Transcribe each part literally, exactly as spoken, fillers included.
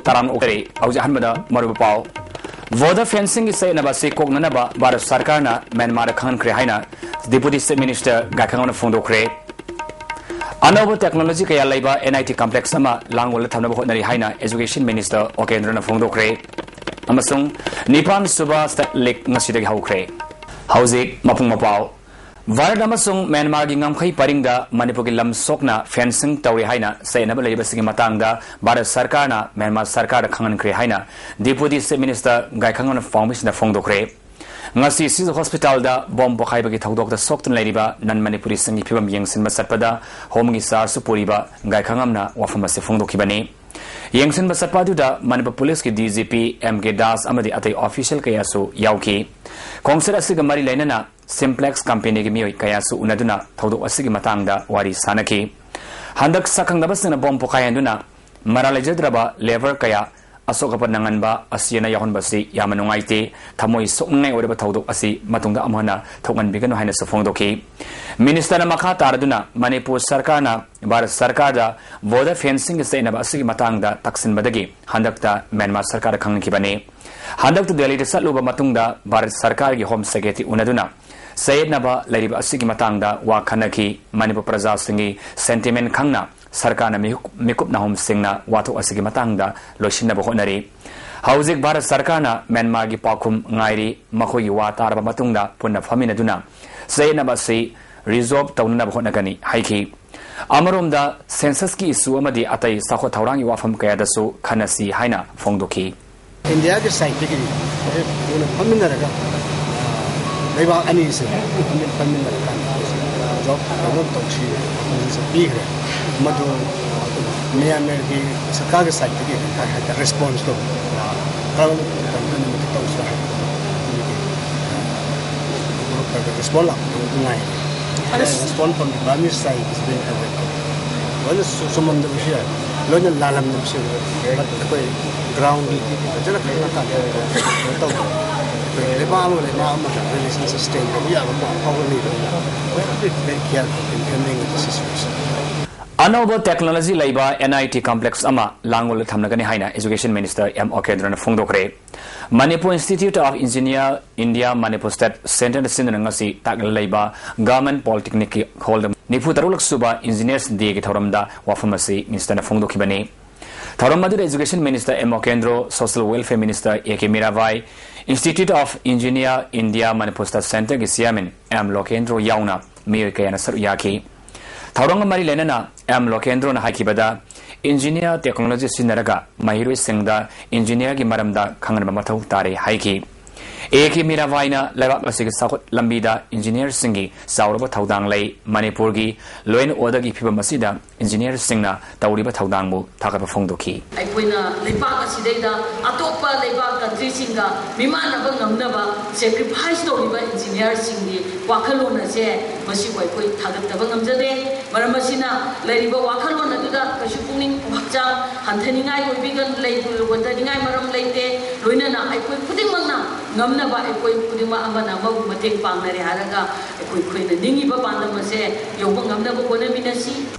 ꯇꯔꯥꯝꯅ ꯑꯣꯛꯆꯔꯤ꯫ ꯍꯧꯖꯤꯛ ꯑꯍꯥꯟꯕꯗ ꯃꯔꯨꯑꯣꯏꯕ ꯄꯥꯎ꯫ Border fencingꯒꯤ ꯆꯌꯦꯠꯅꯕ ꯑꯁꯤ ꯀꯣꯛꯅꯅꯕ ꯚꯥꯔꯠ ꯁꯔꯀꯥꯔꯅ ꯃ꯭ꯌꯥꯟꯃꯥꯔꯗ ꯈꯪꯍꯟꯈ꯭ꯔꯦ ꯍꯥꯏꯅ Deputy Chief Minister ꯒꯥꯏꯈꯪꯉꯝꯅ ꯐꯣꯡꯗꯣꯛꯈ꯭ꯔꯦ꯫ ꯑꯅꯧꯕ technology ꯀꯌꯥ ꯂꯩꯕ NIT complex ꯑꯃ ꯂꯥꯡꯒꯣꯜꯗ ꯊꯝꯅꯕ ꯍꯣꯠꯅꯔꯤ ꯍꯥꯏꯅ Education Minister ꯑꯣꯀꯦꯟꯗ꯭ꯔꯅ ꯐꯣꯡꯗꯣꯛꯈ꯭ꯔꯦ꯫ ꯑꯃꯁꯨꯡ ꯅꯤꯄꯥꯟ ꯁꯨꯕ State League ꯉꯁꯤꯗꯒꯤ ꯍꯧꯈ꯭ꯔꯦ꯫ ꯍꯧꯖꯤꯛ ꯃꯄꯨꯡ ꯃꯄꯥꯎ꯫ ꯚꯥꯔꯠ ꯑꯃꯁꯨꯡ ꯃ꯭ꯌꯥꯟꯃꯥꯔꯒꯤ ꯉꯝꯈꯩ ꯄꯔꯤꯡꯗ ꯃꯅꯤꯄꯨꯔꯒꯤ ꯂꯝ ꯁꯣꯛꯅ fencing ꯇꯧꯔꯤ ꯍꯥꯏꯅ ꯆꯌꯦꯠꯅꯕ ꯂꯩꯔꯤꯕꯁꯤꯒꯤ ꯃꯇꯥꯡꯗ ꯚꯥꯔꯠ ꯁꯔꯀꯥꯔꯅ ꯃ꯭ꯌꯥꯟꯃꯥꯔ ꯁꯔꯀꯥꯔꯗ ꯈꯪꯍꯟꯈ꯭ꯔꯦ ꯍꯥꯏꯅ Deputy Chief Minister ꯒꯥꯏꯈꯪꯉꯝꯅ ꯐꯥꯎꯃꯤꯁꯤꯅ ꯐꯣꯡꯗꯣꯛꯈ꯭ꯔꯦ꯫ ꯉꯁꯤ ꯁꯤꯖ ꯍꯣꯁꯄꯤꯇꯥꯜꯗ ꯕꯣꯝ ꯄꯣꯈꯥꯏꯕꯒꯤ ꯊꯧꯗꯣꯛꯇ ꯁꯣꯛꯇꯨꯅ ꯂꯩꯔꯤꯕ ꯅꯟ ꯃꯅꯤꯄꯨꯔꯤꯁꯤꯡꯒꯤ ꯐꯤꯕꯝ ꯌꯦꯡꯁꯤꯟꯕ ꯆꯠꯄꯗ ꯍꯣꯝꯒꯤ ꯆꯥꯔꯖꯁꯨ ꯄꯨꯔꯤꯕ ꯒꯥꯏꯈꯪꯉꯝꯅ ꯋꯥꯐꯝ ꯑꯁꯤ ꯐꯣꯡꯗꯣꯛꯈꯤꯕꯅꯤ꯫ ꯌꯦꯡꯁꯤꯟꯕ ꯆꯠꯄ ꯑꯗꯨꯗ ꯃꯅꯤꯄꯨꯔ ꯄꯨꯂꯤꯁꯀꯤ DGP M K ꯗꯥꯁ ꯑꯃꯗꯤ ꯑꯇꯩ official ꯀꯌꯥꯁꯨ ꯌꯥꯎꯈꯤ꯫ ꯈꯣꯡꯆꯠ ꯑꯁꯤꯒ ꯃꯔꯤ ꯂꯩꯅꯅ Simplex companyꯒꯤ ꯃꯤꯑꯣꯏ ꯀꯌꯥꯁꯨ ꯎꯅꯗꯨꯅ ꯊꯧꯗꯣꯛ ꯑꯁꯤꯒꯤ ꯃꯇꯥꯡꯗ ꯋꯥꯔꯤ ꯁꯥꯅꯈꯤ꯫ ꯍꯟꯗꯛ ꯁꯛꯈꯪꯗꯕꯁꯤꯡꯅ ꯕꯣꯝ ꯄꯣꯈꯥꯏꯍꯟꯗꯨꯅ ꯃꯔꯥꯜ ꯂꯩꯖꯗ꯭ꯔꯕ labour ꯀꯌꯥ ꯑꯁꯣꯛ ꯑꯄꯟ ꯅꯪꯍꯟꯕ ꯑꯁꯤ ꯑꯅꯥ ꯌꯥꯎꯍꯟꯕꯁꯤ ꯌꯥꯝꯅ ꯅꯨꯡꯉꯥꯏꯇꯦ꯫ ꯊꯃꯣꯏ ꯁꯣꯛꯅꯤꯡꯉꯥꯏ ꯑꯣꯏꯔꯕ ꯊꯧꯗꯣꯛ ꯑꯁꯤ ꯃꯇꯨꯡꯗ ꯑꯃꯨꯛ ꯍꯟꯅ ꯊꯣꯛꯍꯟꯕꯤꯒꯅꯨ ꯍꯥꯏꯅꯁꯨ ꯐꯣꯡꯗꯣꯛꯈꯤ꯫ Ministerꯅ ꯃꯈꯥ ꯇꯥꯔꯗꯨꯅ ꯃꯅꯤꯄꯨꯔ ꯁꯔꯀꯥꯔꯅ ꯚꯥꯔꯠ ꯁꯔꯀꯥꯔꯗ border fencingꯒꯤ ꯆꯌꯦꯠꯅꯕ ꯑꯁꯤꯒꯤ ꯃꯇꯥꯡꯗ ꯇꯛꯁꯤꯟꯕꯗꯒꯤ ꯍꯟꯗꯛꯇ ꯃ꯭ꯌꯥꯟꯃꯥꯔ ꯁꯔꯀꯥꯔꯗ ꯈꯪꯍꯟꯈꯤꯕꯅꯤ꯫ ꯍꯟꯗꯛꯇ ꯗꯦꯜꯂꯤꯗ ꯆꯠꯂꯨꯕ ꯃꯇꯨꯡꯗ ꯚꯥꯔꯠ ꯁꯔꯀꯥꯔꯒꯤ Home Secretary ꯎꯅꯗꯨꯅ ꯆꯌꯦꯠꯅꯕ ꯂꯩꯔꯤꯕ ꯑꯁꯤꯒꯤ ꯃꯇꯥꯡꯗ ꯋꯥ ꯈꯟꯅꯈꯤ꯫ ꯃꯅꯤꯄꯨꯔ ꯄ꯭ꯔꯖꯥꯁꯤꯡꯒꯤ sentiment ꯈꯪꯅ ꯁꯔꯀꯥꯔꯅ ꯃꯤꯍꯨꯞ-, ꯃꯤꯀꯨꯞ ꯅꯥꯍꯨꯝꯁꯤꯡꯅ ꯋꯥꯊꯣꯛ ꯑꯁꯤꯒꯤ ꯃꯇꯥꯡꯗ ꯂꯣꯏꯁꯤꯟꯅꯕ ꯍꯣꯠꯅꯔꯤ꯫ ꯍꯧꯖꯤꯛ ꯚꯥꯔꯠ ꯁꯔꯀꯥꯔꯅ ꯃ꯭ꯌꯥꯟꯃꯥꯔꯒꯤ ꯄꯥꯎꯈꯨꯝ ꯉꯥꯏꯔꯤ꯫ ꯃꯈꯣꯏꯒꯤ ꯋꯥ ꯇꯥꯔꯕ ꯃꯇꯨꯡꯗ ꯄꯨꯟꯅ ꯐꯝꯃꯤꯟꯅꯗꯨꯅ ꯆꯌꯦꯠꯅꯕ ꯑꯁꯤ resolve ꯇꯧꯅꯅꯕ ꯍꯣꯠꯅꯒꯅꯤ ꯍꯥꯏꯈꯤ꯫ ꯑꯃꯔꯣꯝꯗ censusꯀꯤ issue ꯑꯃꯗꯤ ꯑꯇꯩ ꯆꯥꯎꯈꯠ ꯊꯧꯔꯥꯡꯒꯤ ꯋꯥꯐꯝ ꯀꯌꯥꯗꯁꯨ ꯈꯟꯅꯁꯤ ꯍꯥꯏꯅ ꯐꯣꯡꯗꯣꯛꯈꯤ꯫ ꯏꯟꯗꯤꯌꯥꯒꯤ sideꯇꯒꯤ ꯍꯧꯖꯤꯛ ꯄꯨꯟꯅ ꯐꯝꯃꯤꯟꯅꯔꯒ, ꯑ, ꯂꯩꯕꯥꯛ ꯑꯅꯤꯁꯦ ꯐꯝꯃꯤꯟ-, ꯐꯝꯃꯤꯟꯅꯔꯀꯥꯟꯗ job ꯇꯧꯅꯕ ꯇꯧꯁꯤ ꯍꯥꯏꯅ ꯄꯤꯈ꯭ꯔꯦ꯫ ꯃꯗꯨ, ꯑ, ꯃ꯭ꯌꯥꯟꯃꯥꯔꯒꯤ ꯁꯔꯀꯥꯔꯒꯤ sideꯇꯒꯤ ꯀꯩ ꯍꯥꯏꯇꯥꯔꯦ, responseꯇꯣ, ꯑ, ꯀꯔꯝꯕ ꯃꯇꯝꯗ ꯅꯨꯃꯤꯠꯇ ꯇꯧꯁꯤꯔꯥ ꯍꯥꯏꯕꯗꯣ ꯑꯗꯨꯒꯤ, ꯑ, response ꯂꯥꯛꯄꯗꯣ ꯉꯥꯏꯔꯤ꯫ Response from the Burmese side is being awaited. ꯂꯣꯏꯅ ꯆꯨ-, ꯆꯨꯝꯃꯝꯗꯕꯁꯨ ꯌꯥꯏ, ꯂꯣꯏꯅ ꯂꯥꯜꯂꯝꯗꯕꯁꯨ ꯌꯥꯏ꯫ But ꯑꯩꯈꯣꯏ ground ꯐꯖꯅ ꯈꯪꯉꯀꯥꯟꯗ ꯀꯩꯅꯣ ꯇꯧꯕ, ꯑꯩꯈꯣꯏ ꯂꯩꯕꯥꯛ ꯑꯃꯒ ꯂꯩꯕꯥꯛ ꯑꯃꯒ relation sustain ꯇꯧꯕ ꯌꯥꯕ ꯄꯥꯎ ꯐꯥꯎꯕ ꯂꯩꯕꯅꯤꯅ, we have to be very careful in handling the situation. ꯑꯅꯧꯕ technology ꯂꯩꯕ N I T complex ꯑꯃ ꯂꯥꯡꯒꯣꯜꯗ ꯊꯝꯂꯒꯅꯤ ꯍꯥꯏꯅ Education Minister M Okendra ꯅ ꯐꯣꯡꯗꯣꯛꯈ꯭ꯔꯦ꯫ Manipur Institute of Engineer India Manipur State Centre ꯅ ꯁꯤꯟꯗꯨꯅ ꯉꯁꯤ ꯇꯥꯛꯂ ꯂꯩꯕ Government Polytechnic ꯀꯤ hall ꯗ ꯅꯤꯐꯨ ꯇꯔꯨꯛ ꯂꯛ ꯁꯨꯕ Engineers Day ꯒꯤ ꯊꯧꯔꯝꯗ ꯋꯥꯐꯝ ꯑꯁꯤ minister ꯅ ꯐꯣꯡꯗꯣꯛꯈꯤꯕꯅꯤ꯫ ꯊꯧꯔꯝ ꯑꯗꯨꯗ Education Minister M Okendra, Social Welfare Minister A K Mirabai, Institute of Engineer India Manipur State Centre ꯒꯤ Chairman M Lokendra ꯌꯥꯎꯅ ꯃꯤꯑꯣꯏ ꯀꯌꯥꯅ ꯁꯔꯨꯛ ꯌꯥꯈꯤ꯫ ꯊꯧꯔꯝꯒ ꯃꯔꯤ ꯂꯩꯅꯅ M Lokendra ꯅ ꯍꯥꯏꯈꯤꯕꯗ, engineer technology ꯁꯤꯖꯤꯟꯅꯔꯒ ꯃꯍꯩꯔꯣꯏꯁꯤꯡꯗ engineer ꯒꯤ ꯃꯔꯝꯗ ꯈꯪꯍꯟꯕ ꯃꯊꯧ ꯇꯥꯔꯦ ꯍꯥꯏꯈꯤ꯫ A K ꯃꯤꯔꯥꯕꯥꯏꯅ ꯂꯩꯕꯥꯛ ꯑꯁꯤꯒꯤ ꯆꯥꯎꯈꯠ ꯂꯝꯕꯤꯗ engineer ꯁꯤꯡꯒꯤ ꯆꯥꯎꯔꯕ ꯊꯧꯗꯥꯡ ꯂꯩ꯫ ꯃꯅꯤꯄꯨꯔꯒꯤ law and order ꯒꯤ ꯐꯤꯕꯝ ꯑꯁꯤꯗ engineer ꯁꯤꯡꯅ ꯇꯧꯔꯤꯕ ꯊꯧꯗꯥꯡꯕꯨ ꯊꯥꯒꯠꯄ ꯐꯣꯡꯗꯣꯛꯈꯤ꯫ ꯑꯩꯈꯣꯏꯅ ꯂꯩꯕꯥꯛ ꯑꯁꯤꯗꯩꯗ ꯑꯇꯣꯞꯄ ꯂꯩꯕꯥꯛ country ꯁꯤꯡꯒ ꯃꯤꯃꯥꯟꯅꯕ ꯉꯝꯅꯕ sacrifice ꯇꯧꯔꯤꯕ engineer ꯁꯤꯡꯒꯤ ꯋꯥꯈꯜꯂꯣꯟ ꯑꯁꯦ ꯃꯁꯤꯕꯨ ꯑꯩꯈꯣꯏ ꯊꯥꯒꯠꯇꯕ ꯉꯝꯖꯗꯦ꯫ ꯃꯔꯝ ꯑꯁꯤꯅ ꯂꯩꯔꯤꯕ ꯋꯥꯈꯜꯂꯣꯟ ꯑꯗꯨꯗ ꯀꯩꯁꯨ ꯄꯨꯛꯅꯤꯡ ꯍꯛꯆꯥꯡ ꯍꯟꯊꯅꯤꯡꯉꯥꯏ ꯑꯣꯏꯕꯤꯒ-, ꯂꯩ-, ꯍꯟꯊꯅꯤꯡꯉꯥꯏ ꯃꯔꯝ ꯂꯩꯇꯦ꯫ ꯂꯣꯏꯅꯅ ꯑꯩꯈꯣꯏ ꯈꯨꯗꯤꯡꯃꯛꯅ ꯉꯝꯅꯕ ꯑꯩꯈꯣꯏ ꯈꯨꯗꯤꯡꯃꯛ ꯑꯃꯅ ꯑꯃꯕꯨ ꯃꯇꯦꯡ ꯄꯥꯡꯅꯔꯦ ꯍꯥꯏꯔꯒ ꯑꯩꯈꯣꯏ, ꯑꯩꯈꯣꯏꯅ ꯅꯤꯡꯉꯤꯕ ꯄꯥꯟꯗꯝ ꯑꯁꯦ ꯌꯧꯕ ꯉꯝꯅꯕ ꯍꯣꯠꯅꯃꯤꯟꯅꯁꯤ꯫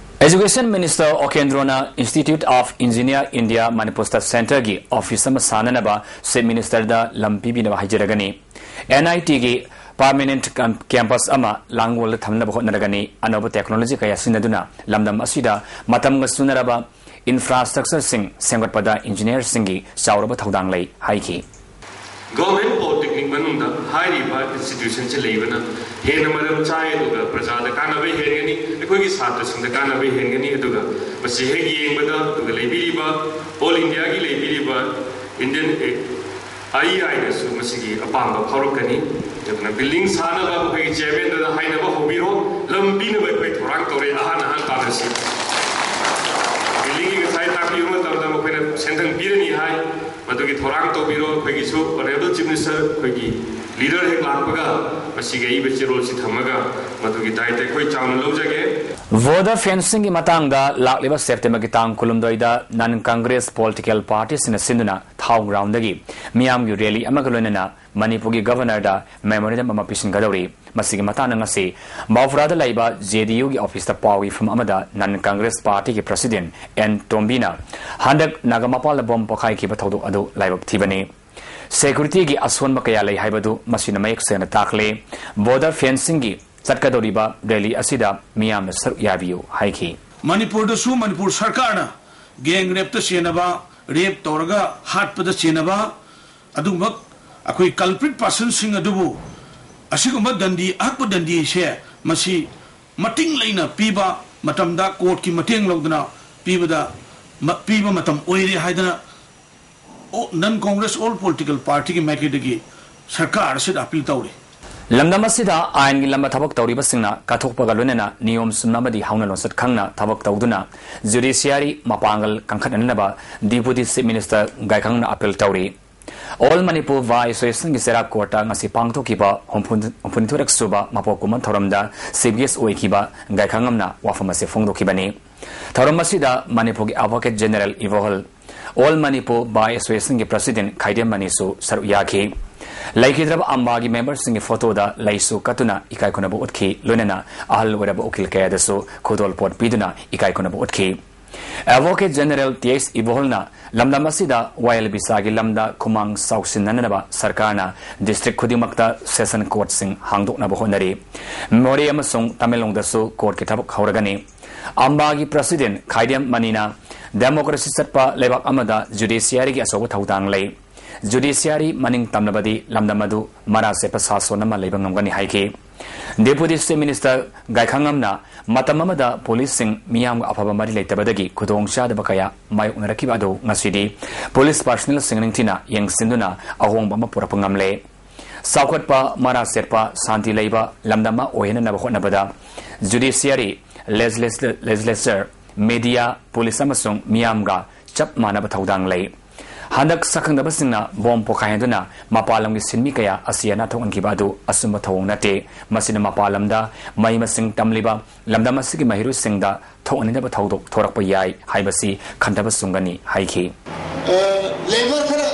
Education Minister Okendra ꯅ Institute of Engineer India Manipur State Centre ꯒꯤ office ꯑꯃ ꯁꯥꯅꯅꯕ Chief Minister ꯗ ꯂꯝ ꯄꯤꯕꯤꯅꯕ ꯍꯥꯏꯖꯔꯒꯅꯤ꯫ N I T ꯒꯤ permanent cam-, campus ꯑꯃ ꯂꯥꯡꯒꯣꯜꯗ ꯊꯝꯅꯕ ꯍꯣꯠꯅꯔꯒꯅꯤ꯫ ꯑꯅꯧꯕ technology ꯀꯌꯥ ꯁꯤꯖꯤꯟꯅꯗꯨꯅ ꯂꯝꯗꯝ ꯑꯁꯤꯗ ꯃꯇꯝꯒ ꯆꯨꯅꯔꯕ infrastructure ꯁꯤꯡ ꯁꯦꯝꯒꯠꯄꯗ engineer ꯁꯤꯡꯒꯤ ꯆꯥꯎꯔꯕ ꯊꯧꯗꯥꯡ ꯂꯩ ꯍꯥꯏꯈꯤ꯫ Government Polytechnic ꯃꯅꯨꯡꯗ ꯍꯥꯏꯔꯤꯕ institution ꯁꯤ ꯂꯩꯕꯅ ꯍꯦꯟꯅ ꯃꯔꯝ ꯆꯥꯏ, ꯑꯗꯨꯒ ꯄ꯭ꯔꯖꯥꯗ ꯀꯥꯟꯅꯕ ꯍꯦꯟꯒꯅꯤ, ꯑꯩꯈꯣꯏꯒꯤ ꯁꯥꯇ꯭ꯔꯁꯤꯡꯗ ꯀꯥꯟꯅꯕ ꯍꯦꯟꯒꯅꯤ꯫ ꯑꯗꯨꯒ ꯃꯁꯤ ꯍꯦꯛ ꯌꯦꯡꯕꯗ, ꯑꯗꯨꯒ ꯂꯩꯕꯤꯔꯤꯕ, all India ꯒꯤ ꯂꯩꯕꯤꯔꯤꯕ Indian, ꯑꯦ, ꯑꯥꯏ ꯏ ꯑꯥꯏ ꯅꯁꯨ ꯃꯁꯤꯒꯤ ꯑꯄꯥꯝꯕ ꯐꯥꯎꯔꯛꯀꯅꯤ꯫ ꯑꯗꯨꯅ building ꯁꯥꯅꯕ ꯑꯩꯈꯣꯏꯒꯤ chairman ꯗꯨꯗ ꯍꯥꯏꯅꯕ ꯍꯧꯕꯤꯔꯣ, ꯂꯝ ꯄꯤꯅꯕ ꯑꯩꯈꯣꯏ ꯊꯧꯔꯥꯡ ꯇꯧꯔꯦ꯫ ꯑꯍꯥꯟ ꯑꯍꯥꯟ ꯇꯥꯟꯅꯁꯤ꯫ Building ꯒꯤ ꯉꯁꯥꯏ ꯇꯥꯛꯄꯤꯕ ꯃꯇꯝꯗ ꯃꯈꯣꯏꯅ ꯁꯦꯟꯊꯪ ꯄꯤꯔꯅꯤ ꯍꯥꯏ, ꯃꯗꯨꯒꯤ ꯊꯧꯔꯥꯡ ꯇꯧꯕꯤꯔꯣ꯫ ꯑꯩꯈꯣꯏꯒꯤꯁꯨ Honourable Chief Minister, ꯑꯩꯈꯣꯏꯒꯤ leader ꯍꯦꯛ ꯂꯥꯛꯄꯒ ꯃꯁꯤꯒꯤ ꯑꯏꯕ ꯆꯦꯔꯣꯜꯁꯤ ꯊꯝꯃꯒ ꯃꯗꯨꯒꯤ ꯗꯥꯏꯇ ꯑꯩꯈꯣꯏ ꯆꯥꯎꯅ ꯂꯧꯖꯒꯦ꯫ Border fencing ꯒꯤ ꯃꯇꯥꯡꯗ ꯂꯥꯛꯂꯤꯕ September ꯒꯤ ꯇꯥꯡ ꯀꯨꯟꯍꯨꯝꯗꯣꯏꯗ non Congress political party ꯁꯤꯡꯅ ꯁꯤꯟꯗꯨꯅ ꯊꯥꯎ ground ꯗꯒꯤ ꯃꯤꯌꯥꯝꯒꯤ rally ꯑꯃꯒ ꯂꯣꯏꯅꯅ ꯃꯅꯤꯄꯨꯔꯒꯤ ꯒꯕꯔꯅꯔꯗ ꯃꯦꯃꯣꯔꯦꯟꯗꯝ ꯑꯃ ꯄꯤꯁꯤꯟꯒꯗꯧꯔꯤ꯫ ꯃꯁꯤꯒꯤ ꯃꯇꯥꯡꯗ ꯉꯁꯤ ꯕꯥꯎꯐ꯭ꯔꯥꯗ ꯂꯩꯕ ꯖꯦ ꯗꯤ ꯌꯨꯒꯤ ꯑꯣꯐꯤꯁꯇ ꯄꯥꯎꯒꯤ ꯐꯝ ꯑꯃꯗ ꯅꯟ ꯀꯪꯒ꯭ꯔꯦꯁ ꯄꯥꯔꯇꯤꯒꯤ ꯄ꯭ꯔꯁꯤꯗꯦꯟ ꯑꯦꯟ ꯇꯣꯝꯕꯤꯅ ꯍꯟꯗꯛ ꯅꯥꯒꯥꯃꯄꯥꯜꯗ ꯕꯣꯝ ꯄꯣꯈꯥꯏꯈꯤꯕ ꯊꯧꯗꯣꯛ ꯑꯗꯨ ꯂꯥꯏꯕꯛ ꯊꯤꯕꯅꯤ꯫ ꯁꯦꯀ꯭ꯌꯨꯔꯤꯇꯤꯒꯤ ꯑꯁꯣꯟꯕ ꯀꯌꯥ ꯂꯩ ꯍꯥꯏꯕꯗꯨ ꯃꯁꯤꯅ ꯃꯌꯦꯛ ꯁꯦꯡꯅ ꯇꯥꯛꯂꯦ꯫ ꯕꯣꯔꯗꯔ ꯐꯦꯟꯁꯤꯡꯒꯤ ꯆꯠꯀꯗꯧꯔꯤꯕ ꯔꯦꯂꯤ ꯑꯁꯤꯗ ꯃꯤꯌꯥꯝꯅ ꯁꯔꯨꯛ ꯌꯥꯕꯤꯌꯨ ꯍꯥꯏꯈꯤ꯫ ꯃꯅꯤꯄꯨꯔꯗꯁꯨ ꯃꯅꯤꯄꯨꯔ ꯁꯔꯀꯥꯔꯅ ꯒꯦꯡ ꯔꯦꯞꯇ ꯆꯦꯟꯅꯕ, ꯔꯦꯞ ꯇꯧꯔꯒ ꯍꯥꯠꯄꯗ ꯆꯦꯟꯅꯕ, ꯑꯗꯨꯒꯨꯝꯕ ꯑꯩꯈꯣꯏ ꯀꯜꯄ꯭ꯔꯤꯠ ꯄꯥꯔꯁꯟꯁꯤꯡ ꯑꯗꯨꯕꯨ ꯑꯁꯤꯒꯨꯝꯕ ꯗꯟꯗꯤ, ꯑꯍꯛꯄ ꯗꯟꯗꯤꯁꯦ ꯃꯁꯤ ꯃꯇꯤꯡ ꯂꯩꯅ ꯄꯤꯕ ꯃꯇꯝꯗ ꯀꯣꯔꯠꯀꯤ ꯃꯇꯦꯡ ꯂꯧꯗꯨꯅ ꯄꯤꯕꯗ, ꯃ-, ꯄꯤꯕ ꯃꯇꯝ ꯑꯣꯏꯔꯦ ꯍꯥꯏꯗꯅ ꯑꯣ-, ꯅꯟ ꯀꯣꯡꯒ꯭ꯔꯦꯁ ꯑꯣꯜ ꯄꯣꯂꯤꯇꯤꯀꯦꯜ ꯄꯥꯔꯇꯤꯒꯤ ꯃꯥꯏꯀꯩꯗꯒꯤ ꯁꯔꯀꯥꯔ ꯑꯁꯤꯗ ꯑꯄꯤꯜ ꯇꯧꯔꯤ꯫ ꯂꯝꯗꯝ ꯑꯁꯤꯗ ꯑꯥꯏꯟꯒꯤ ꯂꯝꯗ ꯊꯕꯛ ꯇꯧꯔꯤꯕꯁꯤꯡꯅ ꯀꯠꯊꯣꯛꯄꯒ ꯂꯣꯏꯅꯅ ꯅꯤꯌꯣꯝ ꯆꯨꯝꯅ ꯑꯃꯗꯤ ꯍꯧꯅ ꯂꯣꯟꯆꯠ ꯈꯪꯅ ꯊꯕꯛ ꯇꯧꯗꯨꯅ ꯖꯨꯗꯤꯁꯤꯌꯥꯔꯤ ꯃꯄꯥꯡꯒꯜ ꯀꯟꯈꯠꯅꯅꯕ ꯗꯤꯄꯨꯇꯤ ꯆꯤꯐ ꯃꯤꯅꯤꯁꯇꯔ ꯒꯥꯏꯈꯪꯅ ꯑꯄꯤꯜ ꯇꯧꯔꯤ꯫ ꯑꯣꯜ ꯃꯅꯤꯄꯨꯔ ꯕꯥꯔ ꯑꯦꯁꯣꯁꯤꯌꯦꯁꯟꯒꯤ ꯆꯩꯔꯥꯛ ꯀꯣꯔꯠꯇ ꯉꯁꯤ ꯄꯥꯡꯊꯣꯛꯈꯤꯕ ꯍꯨꯝꯐꯨ-, ꯍꯨꯝꯐꯨꯅꯤꯊꯣꯏꯔꯛ ꯁꯨꯕ ꯃꯄꯣꯛ ꯀꯨꯝꯑꯣꯟ ꯊꯧꯔꯝꯗ ꯆꯤꯐ ꯒꯦꯁ ꯑꯣꯏꯈꯤꯕ ꯒꯥꯏꯈꯪꯉꯝꯅ ꯋꯥꯐꯝ ꯑꯁꯤ ꯐꯣꯡꯗꯣꯛꯈꯤꯕꯅꯤ꯫ ꯊꯧꯔꯝ ꯑꯁꯤꯗ ꯃꯅꯤꯄꯨꯔꯒꯤ advocate general Ibohal, all Manipur bar ꯑꯦꯁꯣꯁꯤꯌꯦꯁꯟꯒꯤ ꯄ꯭ꯔꯁꯤꯗꯦꯟ ꯈꯥꯏꯗꯦꯝ ꯃꯅꯤꯁꯨ ꯁꯔꯨꯛ ꯌꯥꯈꯤ꯫ ꯂꯩꯈꯤꯗ꯭ꯔꯕ ꯑꯝꯕꯥꯒꯤ ꯃꯦꯝꯕꯔꯁꯤꯡꯒꯤ ꯐꯣꯇꯣꯗ ꯂꯩꯁꯨ ꯀꯠꯇꯨꯅ ꯏꯀꯥꯏ ꯈꯨꯝꯅꯕ ꯎꯠꯈꯤ, ꯂꯣꯏꯅꯅ ꯑꯍꯜ ꯑꯣꯏꯔꯕ ꯎꯀꯤꯜ ꯀꯌꯥꯗꯁꯨ ꯈꯨꯗꯣꯜꯄꯣꯠ ꯄꯤꯗꯨꯅ ꯏꯀꯥꯏ ꯈꯨꯝꯅꯕ ꯎꯠꯈꯤ꯫ ꯑꯦꯗꯚꯣꯀꯦꯠ ꯖꯦꯅꯦꯔꯦꯜ ꯇꯤ ꯑꯩꯆ ꯏꯕꯣꯍꯜꯅ ꯂꯝꯗꯝ ꯑꯁꯤꯗ ꯋꯥꯌꯦꯜ ꯕꯤꯆꯥꯒꯤ ꯂꯝꯗ ꯈꯨꯃꯥꯡ ꯆꯥꯎꯁꯤꯟꯅꯅꯕ ꯁꯔꯀꯥꯔꯅ ꯗꯤꯁꯇ꯭ꯔꯤꯛ ꯈꯨꯗꯤꯡꯃꯛꯇ ꯁꯦꯁꯟ ꯀꯣꯔꯠꯁꯤꯡ ꯍꯥꯡꯗꯣꯛꯅꯕ ꯍꯣꯠꯅꯔꯤ꯫ ꯃꯣꯔꯦ ꯑꯃꯁꯨꯡ ꯇꯃꯦꯡꯂꯣꯡꯗꯁꯨ ꯀꯣꯔꯠꯀꯤ ꯊꯕꯛ ꯍꯧꯔꯒꯅꯤ꯫ ꯑꯝꯕꯥꯒꯤ ꯄ꯭ꯔꯁꯤꯗꯦꯟ ꯈꯥꯏꯗꯦꯝ ꯃꯅꯤꯅ ꯗꯦꯃꯣꯀ꯭ꯔꯦꯁꯤ ꯆꯠꯄ ꯂꯩꯕꯥꯛ ꯑꯃꯗ ꯖꯨꯗꯤꯁꯤꯌꯥꯔꯤꯒꯤ ꯑꯆꯧꯕ ꯊꯧꯗꯥꯡ ꯂꯩ꯫ ꯖꯨꯗꯤꯁꯤꯌꯥꯔꯤ ꯃꯅꯤꯡ ꯇꯝꯂꯕꯗꯤ ꯂꯝꯗꯝ ꯑꯗꯨ ꯃꯔꯥ ꯆꯦꯠꯄ ꯁꯥꯁꯣꯟ ꯑꯃ ꯂꯩꯕ ꯉꯝꯒꯅꯤ ꯍꯥꯏꯈꯤ꯫ ꯗꯦꯄꯨꯇꯤ ꯆꯤꯐ ꯃꯤꯅꯤꯁꯇꯔ ꯒꯥꯏꯈꯪꯉꯝꯅ ꯃꯇꯝ ꯑꯃꯗ ꯄꯨꯂꯤꯁꯁꯤꯡ ꯃꯤꯌꯥꯝꯒ ꯑꯐꯕ ꯃꯔꯤ ꯂꯩꯇꯕꯗꯒꯤ ꯈꯨꯗꯣꯡꯆꯥꯗꯕ ꯀꯌꯥ ꯃꯥꯌꯣꯛꯅꯔꯛꯈꯤꯕ ꯑꯗꯨ ꯉꯁꯤꯗꯤ ꯄꯨꯂꯤꯁ ꯄꯥꯔꯁꯅꯦꯜꯁꯤꯡ ꯅꯤꯡꯊꯤꯅ ꯌꯦꯡꯁꯤꯟꯗꯨꯅ ꯑꯍꯣꯡꯕ ꯑꯃ ꯄꯨꯔꯛꯄ ꯉꯝꯂꯦ꯫ ꯆꯥꯎꯈꯠꯄ, ꯃꯔꯥ ꯆꯦꯠꯄ, ꯁꯥꯟꯇꯤ ꯂꯩꯕ ꯂꯝꯗꯝ ꯑꯃ ꯑꯣꯏꯍꯟꯅꯕ ꯍꯣꯠꯅꯕꯗ ꯖꯨꯗꯤꯁꯤꯌꯥꯔꯤ, ꯂꯦꯖꯤꯁꯂꯦꯆꯔ, ꯃꯤꯗꯤꯌꯥ, ꯄꯨꯂꯤꯁ ꯑꯃꯁꯨꯡ ꯃꯤꯌꯥꯝꯒ ꯆꯞ ꯃꯥꯟꯅꯕ ꯊꯧꯗꯥꯡ ꯂꯩ꯫ ꯍꯟꯗꯛ ꯁꯛꯈꯪꯗꯕꯁꯤꯡꯅ ꯕꯣꯝ ꯄꯣꯈꯥꯏꯍꯟꯗꯨꯅ ꯃꯄꯥꯟ ꯂꯝꯒꯤ ꯁꯤꯟꯃꯤ ꯀꯌꯥ ꯑꯁꯤ ꯑꯅꯥ ꯊꯣꯛꯍꯟꯈꯤꯕ ꯑꯗꯨ ꯑꯆꯨꯝꯕ ꯊꯧꯑꯣꯡ ꯅꯠꯇꯦ꯫ ꯃꯁꯤꯅ ꯃꯄꯥꯟ ꯂꯝꯗ ꯃꯍꯩ ꯃꯁꯤꯡ ꯇꯝꯂꯤꯕ ꯂꯝꯗꯝ ꯑꯁꯤꯒꯤ ꯃꯍꯩꯔꯣꯏꯁꯤꯡꯗ ꯊꯣꯛꯍꯟꯅꯤꯡꯗꯕ ꯊꯧꯗꯣꯛ ꯊꯣꯔꯛꯄ ꯌꯥꯏ ꯍꯥꯏꯕꯁꯤ ꯈꯟꯊꯕ ꯆꯨꯝꯒꯅꯤ ꯍꯥꯏꯈꯤ꯫ ꯑ, ꯂꯦꯕꯔ ꯈꯔ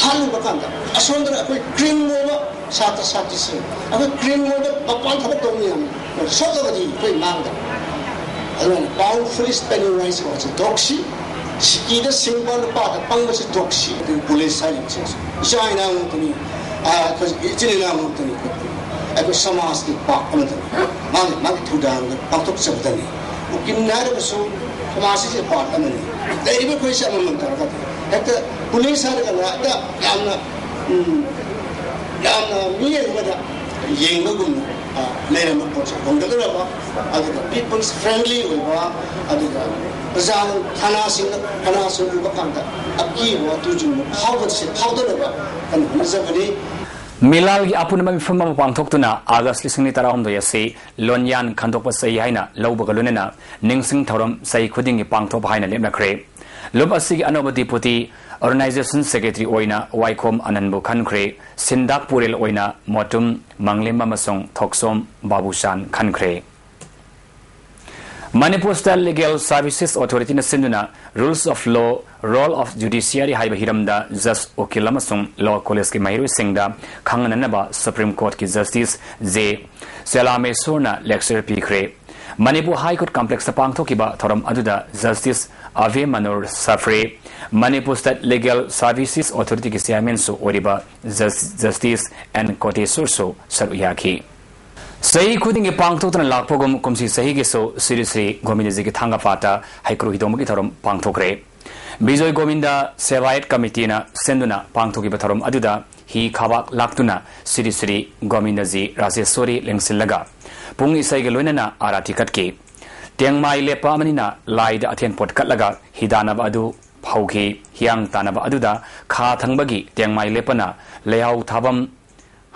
ꯍꯥꯠꯂꯨꯕ ꯀꯥꯟꯗ ꯑꯁꯣꯝꯗꯅ ꯑꯩꯈꯣꯏ ꯀ꯭ꯔꯤꯝ ꯑꯣꯏꯕ ꯁꯥꯇ꯭ꯔ ꯁꯥꯇ꯭ꯔꯤꯁꯤꯡ, ꯑꯩꯈꯣꯏ ꯀ꯭ꯔꯤꯝ ꯑꯣꯏꯕ ꯃꯄꯥꯟ ꯊꯕꯛ ꯇꯧꯕ ꯃꯌꯥꯝ ꯁꯣꯛꯂꯒꯗꯤ ꯑꯩꯈꯣꯏ ꯃꯥꯡꯗꯕ꯫ ꯑꯗꯨꯅ "Pound foolish, penny wise" ꯀꯧꯕꯁꯦ ꯇꯣꯛꯁꯤ꯫ ꯁꯤꯀꯤꯗ ꯁꯤꯡꯕ, ꯅꯨꯄꯥꯗ ꯄꯪꯕꯁꯦ ꯇꯣꯛꯁꯤ꯫ ꯑꯩꯈꯣꯏ ꯄꯨꯂꯤꯁ ꯍꯥꯏꯔꯤꯕꯁꯤꯡꯁꯦ ꯏꯆꯥ ꯏꯅꯥꯎ ꯉꯥꯛꯇꯅꯤ, ꯑꯩꯈꯣꯏ ꯏꯆꯤꯜ ꯏꯅꯥꯎ ꯉꯥꯛꯇꯅꯤ꯫ ꯑꯩꯈꯣꯏ ꯁꯃꯥꯖꯀꯤ ꯄꯥꯔꯠ ꯑꯃꯗꯅꯤ꯫ ꯃꯥꯒꯤ ꯃꯥꯒꯤ ꯊꯧꯗꯥꯡꯗ ꯄꯥꯡꯊꯣꯛꯆꯕꯗꯅꯤ꯫ ꯎꯀꯤꯜ ꯍꯥꯏꯔꯒꯁꯨ ꯁꯃꯥꯖꯁꯤꯒꯤ ꯄꯥꯔꯠ ꯑꯃꯅꯤ꯫ ꯂꯩꯔꯤꯕ ꯑꯩꯈꯣꯏꯁꯦ ꯑꯃꯃꯝ ꯇꯧꯔꯒꯗꯤ ꯍꯦꯛꯇ ꯄꯨꯂꯤꯁ ꯍꯥꯏꯔꯒꯅ ꯍꯦꯛꯇ ꯌꯥꯝꯅ, ꯎꯝ, ꯌꯥꯝꯅ ꯃꯤꯠꯌꯦꯡ ꯑꯃꯗ ꯌꯦꯡꯕꯒꯨꯝꯅ, ꯑ, ꯂꯩꯔꯝꯕ ꯄꯣꯠꯁꯦ ꯍꯣꯡꯒꯠꯂꯛꯂꯕ, ꯑꯗꯨꯒ people's friendly ꯑꯣꯏꯕ, ꯑꯗꯨꯒ ꯄ꯭ꯔꯖꯥꯅ ꯊꯥꯅꯥꯁꯤꯡꯗ, ꯊꯥꯅꯥꯁꯤꯡ ꯎꯕ ꯀꯥꯟꯗ ꯑꯀꯤꯕ ꯇꯨꯖꯨꯡꯕ ꯐꯥꯎꯕꯁꯦ ꯐꯥꯎꯗꯅꯕ ꯀꯟꯅ ꯍꯣꯠꯅꯖꯕꯅꯤ꯫ ꯃꯤꯂꯥꯜꯒꯤ ꯑꯄꯨꯟꯕ ꯃꯤꯐꯝ ꯑꯃ ꯄꯥꯡꯊꯣꯛꯇꯨꯅ ꯑꯥꯒꯁ ꯂꯤꯁꯤꯡ ꯑꯅꯤ ꯇꯔꯥꯍꯨꯝꯗꯣꯏ ꯑꯁꯤ ꯂꯣꯟꯌꯥꯟ ꯈꯟꯗꯣꯛꯄ ꯆꯍꯤ ꯍꯥꯏꯅ ꯂꯧꯕꯒ ꯂꯣꯏꯅꯅ ꯅꯤꯡꯁꯤꯡ ꯊꯧꯔꯝ ꯆꯍꯤ ꯈꯨꯗꯤꯡꯒꯤ ꯄꯥꯡꯊꯣꯛꯄ ꯍꯥꯏꯅ ꯂꯦꯞꯅꯈ꯭ꯔꯦ꯫ ꯂꯨꯞ ꯑꯁꯤꯒꯤ ꯑꯅꯧꯕ ꯗꯤꯄꯨꯇꯤ ꯑꯣꯔꯒꯅꯥꯏꯖꯦꯁꯟ ꯁꯦꯀ꯭ꯔꯦꯇꯔꯤ ꯑꯣꯏꯅ ꯋꯥꯏꯈꯣꯝ ꯑꯅꯟꯕꯨ ꯈꯟꯈ꯭ꯔꯦ꯫ ꯁꯤꯟꯗꯥꯛ ꯄꯨꯔꯦꯜ ꯑꯣꯏꯅ ꯃꯣꯇꯨꯝ ꯃꯪꯂꯦꯝ ꯑꯃꯁꯨꯡ ꯊꯣꯛꯆꯣꯝ ꯕꯥꯕꯨꯆꯥꯟ ꯈꯟꯈ꯭ꯔꯦ꯫ ꯃꯅꯤꯄꯨꯔ ꯁ꯭ꯇꯦꯠ ꯂꯤꯒꯦꯜ ꯁꯔꯚꯤꯁꯦꯁ ꯑꯣꯊꯣꯔꯤꯇꯤꯅ ꯁꯤꯟꯗꯨꯅ Rules of Law, Role of Judiciary ꯍꯥꯏꯕ ꯍꯤꯔꯝꯗ ꯖꯁ, ꯎꯀꯤꯜ ꯑꯃꯁꯨꯡ ꯂꯣ ꯀꯣꯂꯦꯖꯀꯤ ꯃꯍꯩꯔꯣꯏꯁꯤꯡꯗ ꯈꯪꯍꯟꯅꯅꯕ ꯁꯨꯄ꯭ꯔꯤꯝ ꯀꯣꯔꯠꯀꯤ ꯖꯁꯇꯤꯁ ꯖꯦ ꯆꯦꯂꯥꯃꯦꯁꯣꯔꯅ ꯂꯦꯛꯆꯔ ꯄꯤꯈ꯭ꯔꯦ꯫ ꯃꯅꯤꯄꯨꯔ ꯍꯥꯏ ꯀꯣꯔꯠ ꯀꯝꯄ꯭ꯂꯦꯛꯁꯇ ꯄꯥꯡꯊꯣꯛꯈꯤꯕ ꯊꯧꯔꯝ ꯑꯗꯨꯗ justice Abhay Manohar Sapre, Manipur state legal services ꯑꯣꯊꯣꯔꯤꯇꯤꯒꯤ ꯆꯤꯌꯥꯔꯃꯦꯟꯁꯨ ꯑꯣꯏꯔꯤꯕ ꯖꯁ-, ꯖꯁꯇꯤꯁ ꯑꯦꯟ ꯀꯣꯇꯦꯁꯣꯔꯁꯨ ꯁꯔꯨꯛ ꯌꯥꯈꯤ꯫ ꯆꯍꯤ ꯈꯨꯗꯤꯡꯒꯤ ꯄꯥꯡꯊꯣꯛꯇꯨꯅ ꯂꯥꯛꯄꯒꯨꯝ ꯀꯨꯝꯁꯤ ꯆꯍꯤꯒꯤꯁꯨ ꯁꯤꯔꯤ ꯁꯤꯔꯤ ꯒꯣꯕꯤꯟꯗꯖꯤꯒꯤ ꯊꯥꯡꯒꯄꯥꯠꯇ ꯍꯩꯀ꯭ꯔꯨ ꯍꯤꯗꯣꯡꯕꯒꯤ ꯊꯧꯔꯝ ꯄꯥꯡꯊꯣꯛꯈ꯭ꯔꯦ꯫ ꯕꯤꯖꯣꯏ ꯒꯣꯕꯤꯟꯗ ꯁꯦꯕꯥꯌꯠ ꯀꯃꯤꯇꯤꯅ ꯁꯦꯝꯗꯨꯅ ꯄꯥꯡꯊꯣꯛꯈꯤꯕ ꯊꯧꯔꯝ ꯑꯗꯨꯗ ꯍꯤ ꯈꯥꯕꯥꯛ ꯂꯥꯛꯇꯨꯅ ꯁꯤꯔꯤ ꯁꯤꯔꯤ ꯒꯣꯕꯤꯟꯗꯖꯤ ꯔꯥꯖꯦꯁꯣꯔꯤ ꯂꯦꯡꯁꯤꯜꯂꯒ ꯄꯨꯡ ꯏꯁꯩꯒ ꯂꯣꯏꯅꯅ ꯑꯥꯔꯥꯇꯤ ꯀꯠꯈꯤ꯫ ꯇꯦꯡꯃꯥꯏ ꯂꯦꯞꯄ ꯑꯃꯅꯤꯅ ꯂꯥꯏꯗ ꯑꯊꯦꯟ ꯄꯣꯠ ꯀꯠꯂꯒ ꯍꯤꯗꯥꯟꯅꯕ ꯑꯗꯨ ꯍꯧꯈꯤ꯫ ꯍꯤꯌꯥꯡ ꯇꯥꯟꯅꯕ ꯑꯗꯨꯗ ꯈꯥ ꯊꯪꯕꯒꯤ ꯇꯦꯡꯃꯥꯏ ꯂꯦꯞꯄꯅ ꯂꯩꯍꯥꯎ ꯊꯥꯕꯝ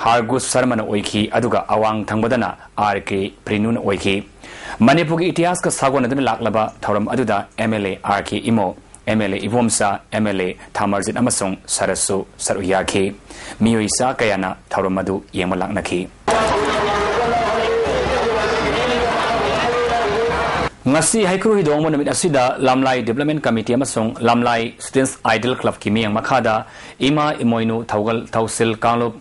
ꯍꯥꯔꯒꯨꯁ ꯁꯔꯃꯅ ꯑꯣꯏꯈꯤ, ꯑꯗꯨꯒ ꯑꯋꯥꯡ ꯊꯪꯕꯗꯅ ꯑꯥꯔ ꯀꯦ ꯄ꯭ꯔꯤꯅꯨꯅ ꯑꯣꯏꯈꯤ꯫ ꯃꯅꯤꯄꯨꯔꯒꯤ ꯏꯇꯤꯍꯥꯁꯀ ꯁꯥꯒꯣꯟꯅꯗꯨꯅ ꯂꯥꯛꯂꯕ ꯊꯧꯔꯝ ꯑꯗꯨꯗ M L A R K Imo, M L A Ibomcha, M L A Thamarjit ꯑꯃꯁꯨꯡ ꯁꯔꯠꯁꯨ ꯁꯔꯨꯛ ꯌꯥꯈꯤ꯫ ꯃꯤꯑꯣꯏ ꯆꯥ ꯀꯌꯥꯅ ꯊꯧꯔꯝ ꯑꯗꯨ ꯌꯦꯡꯕ ꯂꯥꯛꯅꯈꯤ꯫ ꯉꯁꯤ ꯍꯩꯀ꯭ꯔꯨ ꯍꯤꯗꯣꯡꯕ ꯅꯨꯃꯤꯠ ꯑꯁꯤꯗ ꯂꯝꯂꯥꯏ Development Committee ꯑꯃꯁꯨꯡ ꯂꯝꯂꯥꯏ Students Ideal Clubꯀꯤ ꯃꯤꯠꯌꯦꯡ ꯃꯈꯥꯗ ꯏꯃꯥ ꯏꯃꯣꯏꯅꯨ ꯊꯧꯒꯜ ꯊꯧꯁꯤꯜ ꯀꯥꯡꯂꯨꯞ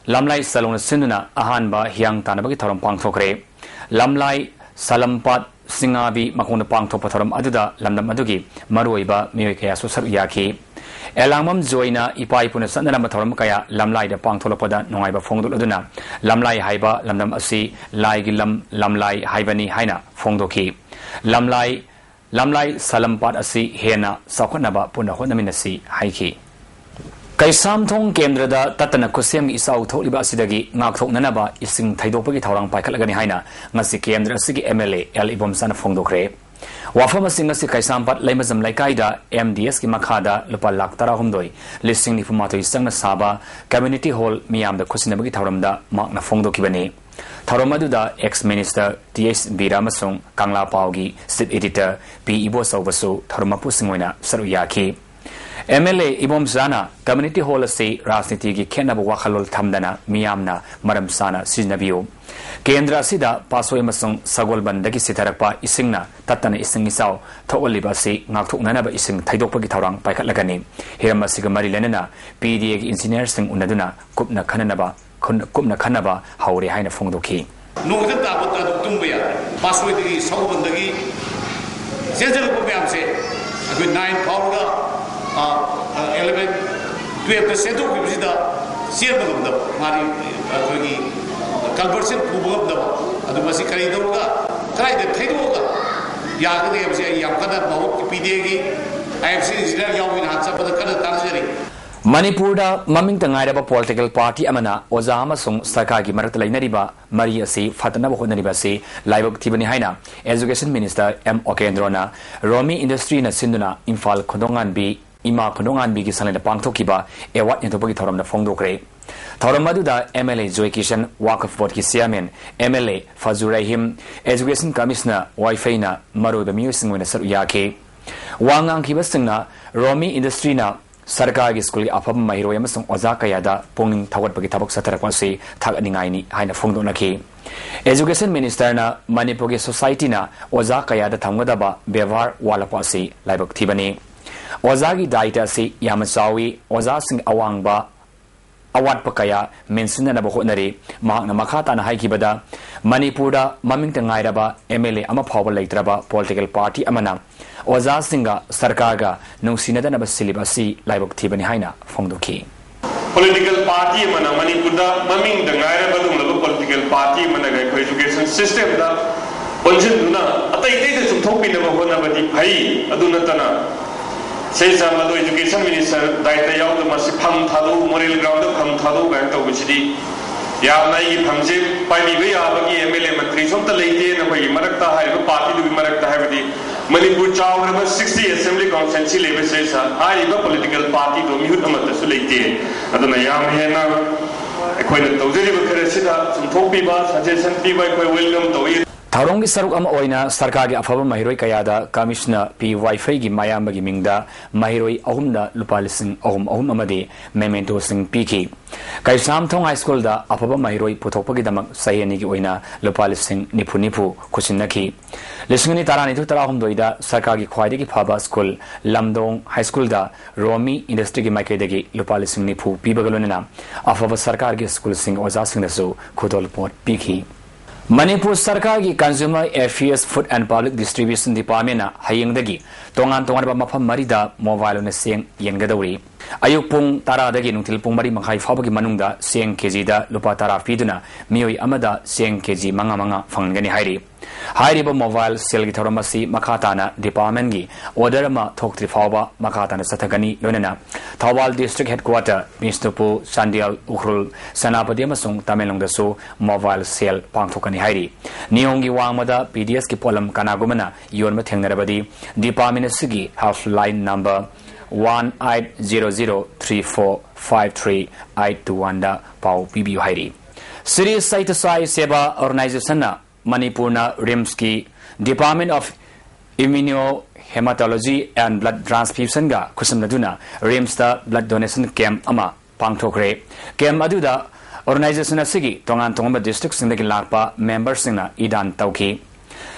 ꯂꯝꯂꯥꯏ ꯁꯂꯣꯡꯅ ꯁꯤꯟꯗꯨꯅ ꯑꯍꯥꯟꯕ ꯍꯤꯌꯥꯡ ꯇꯥꯟꯅꯕꯒꯤ ꯊꯧꯔꯝ ꯄꯥꯡꯊꯣꯛꯈ꯭ꯔꯦ꯫ ꯂꯝꯂꯥꯏ ꯁꯂꯝꯄꯥꯠ ꯁꯤꯡꯉꯥꯕꯤ ꯃꯈꯣꯡꯗ ꯄꯥꯡꯊꯣꯛꯄ ꯊꯧꯔꯝ ꯑꯗꯨꯗ ꯂꯝꯗꯝ ꯑꯗꯨꯒꯤ ꯃꯔꯨꯑꯣꯏꯕ ꯃꯤꯑꯣꯏ ꯀꯌꯥꯁꯨ ꯁꯔꯨꯛ ꯌꯥꯈꯤ꯫ ꯑꯦꯂꯥꯡꯕꯝ ꯖꯣꯏꯅ ꯏꯄꯥ ꯏꯄꯨꯅ ꯆꯠꯅꯔꯝꯕ ꯊꯧꯔꯝ ꯀꯌꯥ ꯂꯝꯂꯥꯏꯗ ꯄꯥꯡꯊꯣꯛꯂꯛꯄꯗ ꯅꯨꯡꯉꯥꯏꯕ ꯐꯣꯡꯗꯣꯛꯂꯗꯨꯅ ꯂꯝꯂꯥꯏ ꯍꯥꯏꯕ ꯂꯝꯗꯝ ꯑꯁꯤ ꯂꯥꯏꯒꯤ ꯂꯝ, ꯂꯝꯂꯥꯏ ꯍꯥꯏꯕꯅꯤ ꯍꯥꯏꯅ ꯐꯣꯡꯗꯣꯛꯈꯤ꯫ ꯂꯝꯂꯥꯏ, ꯂꯝꯂꯥꯏ ꯁꯂꯝꯄꯥꯠ ꯑꯁꯤ ꯍꯦꯟꯅ ꯆꯥꯎꯈꯠꯅꯕ ꯄꯨꯟꯅ ꯍꯣꯠꯅꯃꯤꯟꯅꯁꯤ ꯍꯥꯏꯈꯤ꯫ ꯀꯩꯁꯥꯝꯊꯣꯡ ꯀꯦꯟꯗ꯭ꯔꯗ ꯇꯠꯇꯅ ꯈꯨꯠꯁꯦꯝꯒꯤ ꯏꯆꯥꯎ ꯊꯣꯛꯂꯤꯕ ꯑꯁꯤꯗꯒꯤ ꯉꯥꯛꯊꯣꯛꯅꯅꯕ ꯏꯁꯤꯡ ꯊꯩꯗꯣꯛꯄꯒꯤ ꯊꯧꯔꯥꯡ ꯄꯥꯏꯈꯠꯂꯒꯅꯤ ꯍꯥꯏꯅ ꯉꯁꯤ ꯀꯦꯟꯗ꯭ꯔ ꯑꯁꯤꯒꯤ MLA ꯑꯦꯜ ꯏꯕꯣꯝꯆꯥꯅ ꯐꯣꯡꯗꯣꯛꯈ꯭ꯔꯦ꯫ ꯋꯥꯐꯝ ꯑꯁꯤ ꯉꯁꯤ ꯀꯩꯁꯥꯝꯄꯥꯠ ꯂꯩꯃꯖꯝ ꯂꯩꯀꯥꯏꯗ MDSꯀꯤ ꯃꯈꯥꯗ ꯂꯨꯄꯥ ꯂꯥꯈ ꯇꯔꯥꯍꯨꯝꯗꯣꯏ ꯂꯤꯁꯤꯡ ꯅꯤꯐꯨ ꯃꯥꯊꯣꯏ ꯆꯪꯅ ꯁꯥꯕ community hall ꯃꯤꯌꯥꯝꯗ ꯈꯨꯠꯁꯤꯟꯅꯕꯒꯤ ꯊꯧꯔꯝꯗ ꯃꯍꯥꯛꯅ ꯐꯣꯡꯗꯣꯛꯈꯤꯕꯅꯤ꯫ ꯊꯧꯔꯝ ꯑꯗꯨꯗ ex minister ꯇꯤ ꯑꯩꯆ ꯕꯤꯔ ꯑꯃꯁꯨꯡ ꯀꯪꯂꯥ ꯄꯥꯎꯒꯤ chief editor ꯄꯤ ꯏꯕꯣꯆꯧꯕꯁꯨ ꯊꯧꯔꯝ ꯃꯄꯨꯁꯤꯡ ꯑꯣꯏꯅ ꯁꯔꯨꯛ ꯌꯥꯈꯤ꯫ MLA ꯏꯕꯣꯝꯆꯥꯅ community hall ꯑꯁꯤ ꯔꯥꯖꯅꯤꯇꯤꯒꯤ ꯈꯦꯠꯅꯕ ꯋꯥꯈꯜꯂꯣꯟ ꯊꯝꯗꯅ ꯃꯤꯌꯥꯝꯅ ꯃꯔꯝ ꯆꯥꯅ ꯁꯤꯖꯤꯟꯅꯕꯤꯌꯨ꯫ ꯀꯦꯟꯗ꯭ꯔ ꯑꯁꯤꯗ ꯄꯥꯠꯁꯣꯏ ꯑꯃꯁꯨꯡ ꯁꯒꯣꯜꯕꯟꯗꯒꯤ ꯆꯤꯊꯔꯛꯄ ꯏꯁꯤꯡꯅ ꯇꯠꯇꯅ ꯏꯁꯤꯡ ꯏꯆꯥꯎ ꯊꯣꯛꯍꯜꯂꯤꯕ ꯑꯁꯤ ꯉꯥꯛꯊꯣꯛꯅꯅꯕ ꯏꯁꯤꯡ ꯊꯩꯗꯣꯛꯄꯒꯤ ꯊꯧꯔꯥꯡ ꯄꯥꯏꯈꯠꯂꯒꯅꯤ꯫ ꯍꯤꯔꯝ ꯑꯁꯤꯒ ꯃꯔꯤ ꯂꯩꯅꯅ PDAꯒꯤ engineerꯁꯤꯡ ꯎꯅꯗꯨꯅ ꯀꯨꯞꯅ ꯈꯟꯅꯅꯕ, ꯈꯨꯟ-, ꯀꯨꯞꯅ ꯈꯟꯅꯕ ꯍꯧꯔꯦ ꯍꯥꯏꯅ ꯐꯣꯡꯗꯣꯛꯈꯤ꯫ ꯅꯣꯡ ꯈꯤꯇꯪ ꯇꯥꯕꯗ ꯑꯗꯨꯝ ꯇꯨꯝꯕ ꯌꯥꯔꯦ꯫ ꯄꯥꯠꯁꯣꯏꯗꯒꯤ ꯁꯒꯣꯜꯕꯟꯗꯒꯤ ꯆꯦꯟꯁꯤꯜꯂꯛꯄ ꯃꯌꯥꯝꯁꯦ ꯑꯩꯈꯣꯏ nine ꯐꯥꯎꯔꯒ, ꯑ, ꯑ, eleven, twelveꯇ ꯆꯦꯟꯊꯣꯛꯈꯤꯕꯁꯤꯗ ꯆꯦꯟꯕ ꯉꯝꯗꯕ, ꯃꯥꯗꯤ ꯑꯩꯈꯣꯏꯒꯤ culvertꯁꯦ ꯄꯨꯕ ꯉꯝꯗꯕ꯫ ꯑꯗꯨ ꯃꯁꯤ ꯀꯔꯤ ꯇꯧꯔꯒ, ꯀꯗꯥꯏꯗ ꯊꯩꯗꯣꯛꯑꯒ ꯌꯥꯒꯅꯤ ꯍꯥꯏꯕꯁꯦ ꯑꯩ ꯌꯥꯝ ꯀꯟꯅ ꯃꯍꯨꯠ PDAꯒꯤ IFC engineer ꯌꯥꯎꯕꯒꯤ ꯅꯍꯥꯟ ꯆꯠꯄꯗ ꯀꯟꯅ ꯇꯥꯟꯅꯖꯔꯤ꯫ ꯃꯅꯤꯄꯨꯔꯗ ꯃꯃꯤꯡꯇ ꯉꯥꯏꯔꯕ political party ꯑꯃꯅ ꯑꯣꯖꯥ ꯑꯃꯁꯨꯡ ꯁꯔꯀꯥꯔꯒꯤ ꯃꯔꯛꯇ ꯂꯩꯅꯔꯤꯕ ꯃꯔꯤ ꯑꯁꯤ ꯐꯠꯇꯅꯕ ꯍꯣꯠꯅꯔꯤꯕ ꯑꯁꯤ ꯂꯥꯏꯕꯛ ꯊꯤꯕꯅꯤ ꯍꯥꯏꯅ Education Minister ꯑꯦꯝ ꯑꯣꯀꯦꯟꯗ꯭ꯔꯣꯅ ꯔꯣꯃꯤ Industryꯅ ꯁꯤꯟꯗꯨꯅ ꯏꯝꯐꯥꯜ ꯈꯨꯟꯗꯣꯉꯥꯟꯕꯤ, ꯏꯃꯥ ꯈꯨꯟꯗꯣꯉꯥꯟꯕꯤꯒꯤ ꯁꯪꯂꯦꯟꯗ ꯄꯥꯡꯊꯣꯛꯈꯤꯕ award ꯌꯦꯟꯊꯣꯛꯄꯒꯤ ꯊꯧꯔꯝꯗ ꯐꯣꯡꯗꯣꯛꯈ꯭ꯔꯦ꯫ ꯊꯧꯔꯝ ꯑꯗꯨꯗ MLA ꯖꯣꯏ Kisan, Waqf Boardꯀꯤ chairman MLA ꯐꯖꯨ Rahim, Education Commissioner ꯋꯥꯏꯐꯩꯅ ꯃꯔꯨꯑꯣꯏꯕ ꯃꯤꯑꯣꯏꯁꯤꯡ ꯑꯣꯏꯅ ꯁꯔꯨꯛ ꯌꯥꯈꯤ꯫ ꯋꯥ ꯉꯥꯡꯈꯤꯕꯁꯤꯡꯅ ꯔꯣꯃꯤ Industryꯅ ꯁꯔꯀꯥꯔꯒꯤ ꯁ꯭ꯀꯨꯜꯒꯤ ꯑꯐꯕ ꯃꯍꯩꯔꯣꯏ ꯑꯃꯁꯨꯡ ꯑꯣꯖꯥ ꯀꯌꯥꯗ ꯄꯨꯛꯅꯤꯡ ꯊꯧꯒꯠꯄꯒꯤ ꯊꯕꯛ ꯆꯠꯊꯔꯛꯄ ꯑꯁꯤ ꯊꯥꯒꯠꯅꯤꯡꯉꯥꯏꯅꯤ ꯍꯥꯏꯅ ꯐꯣꯡꯗꯣꯛꯅꯈꯤ꯫ Education Ministerꯅ ꯃꯅꯤꯄꯨꯔꯒꯤ societyꯅ ꯑꯣꯖꯥ ꯀꯌꯥꯗ ꯊꯝꯒꯗꯕ ꯕꯦꯕꯥꯔ ꯋꯥꯠꯂꯛꯄ ꯑꯁꯤ ꯂꯥꯏꯕꯛ ꯊꯤꯕꯅꯤ꯫ ꯑꯣꯖꯥꯒꯤ ꯗꯥꯏꯇ ꯑꯁꯤ ꯌꯥꯝꯅ ꯆꯥꯎꯏ꯫ ꯑꯣꯖꯥꯁꯤꯡ ꯑꯋꯥꯡꯕ ꯑꯋꯥꯠꯄ ꯀꯌꯥ ꯃꯦꯟꯁꯤꯟꯅꯅꯕ ꯍꯣꯠꯅꯔꯤ꯫ ꯃꯍꯥꯛꯅ ꯃꯈꯥ ꯇꯥꯅ ꯍꯥꯏꯈꯤꯕꯗ, ꯃꯅꯤꯄꯨꯔꯗ ꯃꯃꯤꯡꯇ ꯉꯥꯏꯔꯕ MLA ꯑꯃ ꯐꯥꯎꯕ ꯂꯩꯇ꯭ꯔꯕ political party ꯑꯃꯅ ꯑꯣꯖꯥꯁꯤꯡꯒ ꯁꯔꯀꯥꯔꯒ ꯅꯨꯡꯁꯤꯅꯗꯅꯕ ꯁꯤꯜꯂꯤꯕ ꯑꯁꯤ ꯂꯥꯏꯕꯛ ꯊꯤꯕꯅꯤ ꯍꯥꯏꯅ ꯐꯣꯡꯗꯣꯛꯈꯤ꯫ Political party ꯑꯃꯅ, ꯃꯅꯤꯄꯨꯔꯗ ꯃꯃꯤꯡꯗ ꯉꯥꯏꯔꯕ ꯑꯗꯨꯒꯨꯝꯂꯕ political party ꯑꯃꯅ ꯑꯩꯈꯣꯏ education systemꯗ ꯑꯣꯟꯁꯤꯟꯗꯨꯅ ꯑꯇꯩ ꯑꯇꯩꯗ ꯆꯨꯝꯊꯣꯛꯄꯤꯅꯕ ꯍꯣꯠꯅꯕꯗꯤ ꯐꯩ꯫ ꯑꯗꯨ ꯅꯠꯇꯅ ꯁꯦ ꯁꯥ ꯃꯗꯨ education minister ꯗꯥꯏꯇ ꯌꯥꯎꯗꯕ ꯃꯁꯤ ꯐꯝ ꯊꯥꯗꯣꯛꯎ, moral groundꯗ ꯐꯝ ꯊꯥꯗꯣꯛꯎ ꯀꯥꯏꯅ ꯇꯧꯕꯁꯤꯗꯤ ꯌꯥꯝꯅ ꯑꯩꯒꯤ ꯐꯝꯁꯦ ꯄꯥꯏꯕꯤꯕ ꯌꯥꯕꯒꯤ MLA ꯃꯟꯇ꯭ꯔꯤꯁꯨ ꯑꯝꯇ ꯂꯩꯇꯦ꯫ ꯅꯈꯣꯏꯒꯤ ꯃꯔꯛꯇ, ꯍꯥꯏꯔꯤꯕ partyꯗꯨꯒꯤ ꯃꯔꯛꯇ, ꯍꯥꯏꯕꯗꯤ ꯃꯅꯤꯄꯨꯔ ꯆꯥꯎꯔꯕ sixty assembly constituency ꯂꯩꯕꯁꯤꯗꯩꯁꯤꯗ ꯍꯥꯏꯔꯤꯕ political partyꯗꯣ ꯃꯤꯍꯨꯠ ꯑꯃꯠꯇꯁꯨ ꯂꯩꯇꯦ꯫ ꯑꯗꯨꯅ ꯌꯥꯝ ꯍꯦꯟꯅ ꯑꯩꯈꯣꯏꯅ ꯇꯧꯖꯔꯤꯕ ꯈꯔꯁꯤꯗ ꯆꯨꯝꯊꯣꯛꯄꯤꯕ, suggestion ꯄꯤꯕ ꯑꯩꯈꯣꯏ welcome ꯇꯧꯏ꯫ ꯊꯧꯔꯝꯒꯤ ꯁꯔꯨꯛ ꯑꯃ ꯑꯣꯏꯅ ꯁꯔꯀꯥꯔꯒꯤ ꯑꯐꯕ ꯃꯍꯩꯔꯣꯏ ꯀꯌꯥꯗ ꯀꯃꯤꯁꯅꯔ ꯄꯤ ꯋꯥꯏꯐꯩꯒꯤ ꯃꯌꯥꯝꯕꯒꯤ ꯃꯤꯡꯗ ꯃꯍꯩꯔꯣꯏ ꯑꯍꯨꯝꯗ ꯂꯨꯄꯥ ꯂꯤꯁꯤꯡ ꯑꯍꯨꯝ ꯑꯍꯨꯝ ꯑꯃꯗꯤ mementoꯁꯤꯡ ꯄꯤꯈꯤ꯫ ꯀꯩꯁꯥꯝꯊꯣꯡ ꯍꯥꯏ ꯁ꯭ꯀꯨꯜꯗ ꯑꯐꯕ ꯃꯍꯩꯔꯣꯏ ꯄꯨꯊꯣꯛꯄꯒꯤꯗꯃꯛ ꯆꯍꯤ ꯑꯅꯤꯒꯤ ꯑꯣꯏꯅ ꯂꯨꯄꯥ ꯂꯤꯁꯤꯡ ꯅꯤꯐꯨ ꯅꯤꯐꯨ ꯈꯨꯠꯁꯤꯟꯅꯈꯤ꯫ ꯂꯤꯁꯤꯡ ꯑꯅꯤ ꯇꯔꯥꯅꯤꯊꯣꯏ ꯇꯔꯥꯍꯨꯝꯗꯣꯏꯗ ꯁꯔꯀꯥꯔꯒꯤ ꯈ꯭ꯋꯥꯏꯗꯒꯤ ꯐꯕ ꯁ꯭ꯀꯨꯜ ꯂꯝꯗꯣꯡ ꯍꯥꯏ ꯁ꯭ꯀꯨꯜꯗ ꯔꯣꯃꯤ ꯏꯟꯗꯁꯇ꯭ꯔꯤꯒꯤ ꯃꯥꯏꯀꯩꯗꯒꯤ ꯂꯨꯄꯥ ꯂꯤꯁꯤꯡ ꯅꯤꯐꯨ ꯄꯤꯕꯒ ꯂꯣꯏꯅꯅ ꯑꯐꯕ ꯁꯔꯀꯥꯔꯒꯤ ꯁ꯭ꯀꯨꯜꯁꯤꯡꯒꯤ ꯑꯣꯖꯥꯁꯤꯡꯗꯁꯨ ꯈꯨꯗꯣꯜꯄꯣꯠ ꯄꯤꯈꯤ꯫ ꯃꯅꯤꯄꯨꯔ ꯁꯔꯀꯥꯔꯒꯤ Consumer Affairs, Food and Public Distribution Departmentꯅ ꯍꯌꯦꯡꯗꯒꯤ ꯇꯣꯉꯥꯟ ꯇꯣꯉꯥꯟꯕ ꯃꯐꯝ ꯃꯔꯤꯗ mobile ꯑꯣꯏꯅ ꯆꯦꯡ ꯌꯦꯟꯒꯗꯧꯔꯤ꯫ ꯑꯌꯨꯛ ꯄꯨꯡ ꯇꯔꯥꯗꯒꯤ ꯅꯨꯡꯊꯤꯜ ꯄꯨꯡ ꯃꯔꯤ ꯃꯈꯥꯏ ꯐꯥꯎꯕꯒꯤ ꯃꯅꯨꯡꯗ ꯆꯦꯡ KGꯗ ꯂꯨꯄꯥ ꯇꯔꯥ ꯄꯤꯗꯨꯅ ꯃꯤꯑꯣꯏ ꯑꯃꯗ ꯆꯦꯡ KG ꯃꯉꯥ ꯃꯉꯥ ꯐꯪꯍꯟꯒꯅꯤ ꯍꯥꯏꯔꯤ꯫ ꯍꯥꯏꯔꯤꯕ mobile ꯁꯦꯜꯒꯤ ꯊꯧꯔꯝ ꯑꯁꯤ ꯃꯈꯥ ꯇꯥꯅ departmentꯒꯤ order ꯑꯃ ꯊꯣꯛꯇ꯭ꯔꯤ ꯐꯥꯎꯕ ꯃꯈꯥ ꯇꯥꯅ ꯆꯠꯊꯒꯅꯤ꯫ ꯂꯣꯏꯅꯅ ꯊꯧꯕꯥꯜ district headquarter, ꯕꯤꯁꯅꯨꯄꯨꯔ, ꯆꯥꯟꯗꯦꯜ, ꯎꯈ꯭ꯔꯨꯜ, ꯁꯦꯅꯥꯄꯇꯤ ꯑꯃꯁꯨꯡ ꯇꯃꯦꯡꯂꯣꯡꯗꯁꯨ mobile ꯁꯦꯜ ꯄꯥꯡꯊꯣꯛꯀꯅꯤ ꯍꯥꯏꯔꯤ꯫ ꯅꯤꯌꯣꯝꯒꯤ ꯋꯥꯡꯃꯗ PDSꯀꯤ ꯄꯣꯠꯂꯝ ꯀꯅꯥꯒꯨꯝꯕꯅ ꯌꯣꯟꯕ ꯊꯦꯡꯅꯔꯕꯗꯤ department ꯑꯁꯤꯒꯤ helpline number one eight zero zero three four five three eight two oneꯗ ꯄꯥꯎ ꯄꯤꯕꯤꯌꯨ ꯍꯥꯏꯔꯤ꯫ ꯁ꯭ꯔꯤ ꯁꯇ꯭ꯌ ꯁꯥꯏ ꯁꯦꯕꯥ Organizationꯅ ꯃꯅꯤꯄꯨꯔꯅ RIMSꯀꯤ Department of Immunohematology and Blood Transfusionꯒ ꯈꯨꯠꯁꯝꯅꯗꯨꯅ RIMSꯇ blood donation camp ꯑꯃ ꯄꯥꯡꯊꯣꯛꯈ꯭ꯔꯦ꯫ Camp ꯑꯗꯨꯗ Organization ꯑꯁꯤꯒꯤ ꯇꯣꯉꯥꯟ ꯇꯣꯉꯥꯟꯕ districtꯁꯤꯡꯗꯒꯤ ꯂꯥꯛꯄ memberꯁꯤꯡꯅ ꯏꯗꯥꯟ ꯇꯧꯈꯤ꯫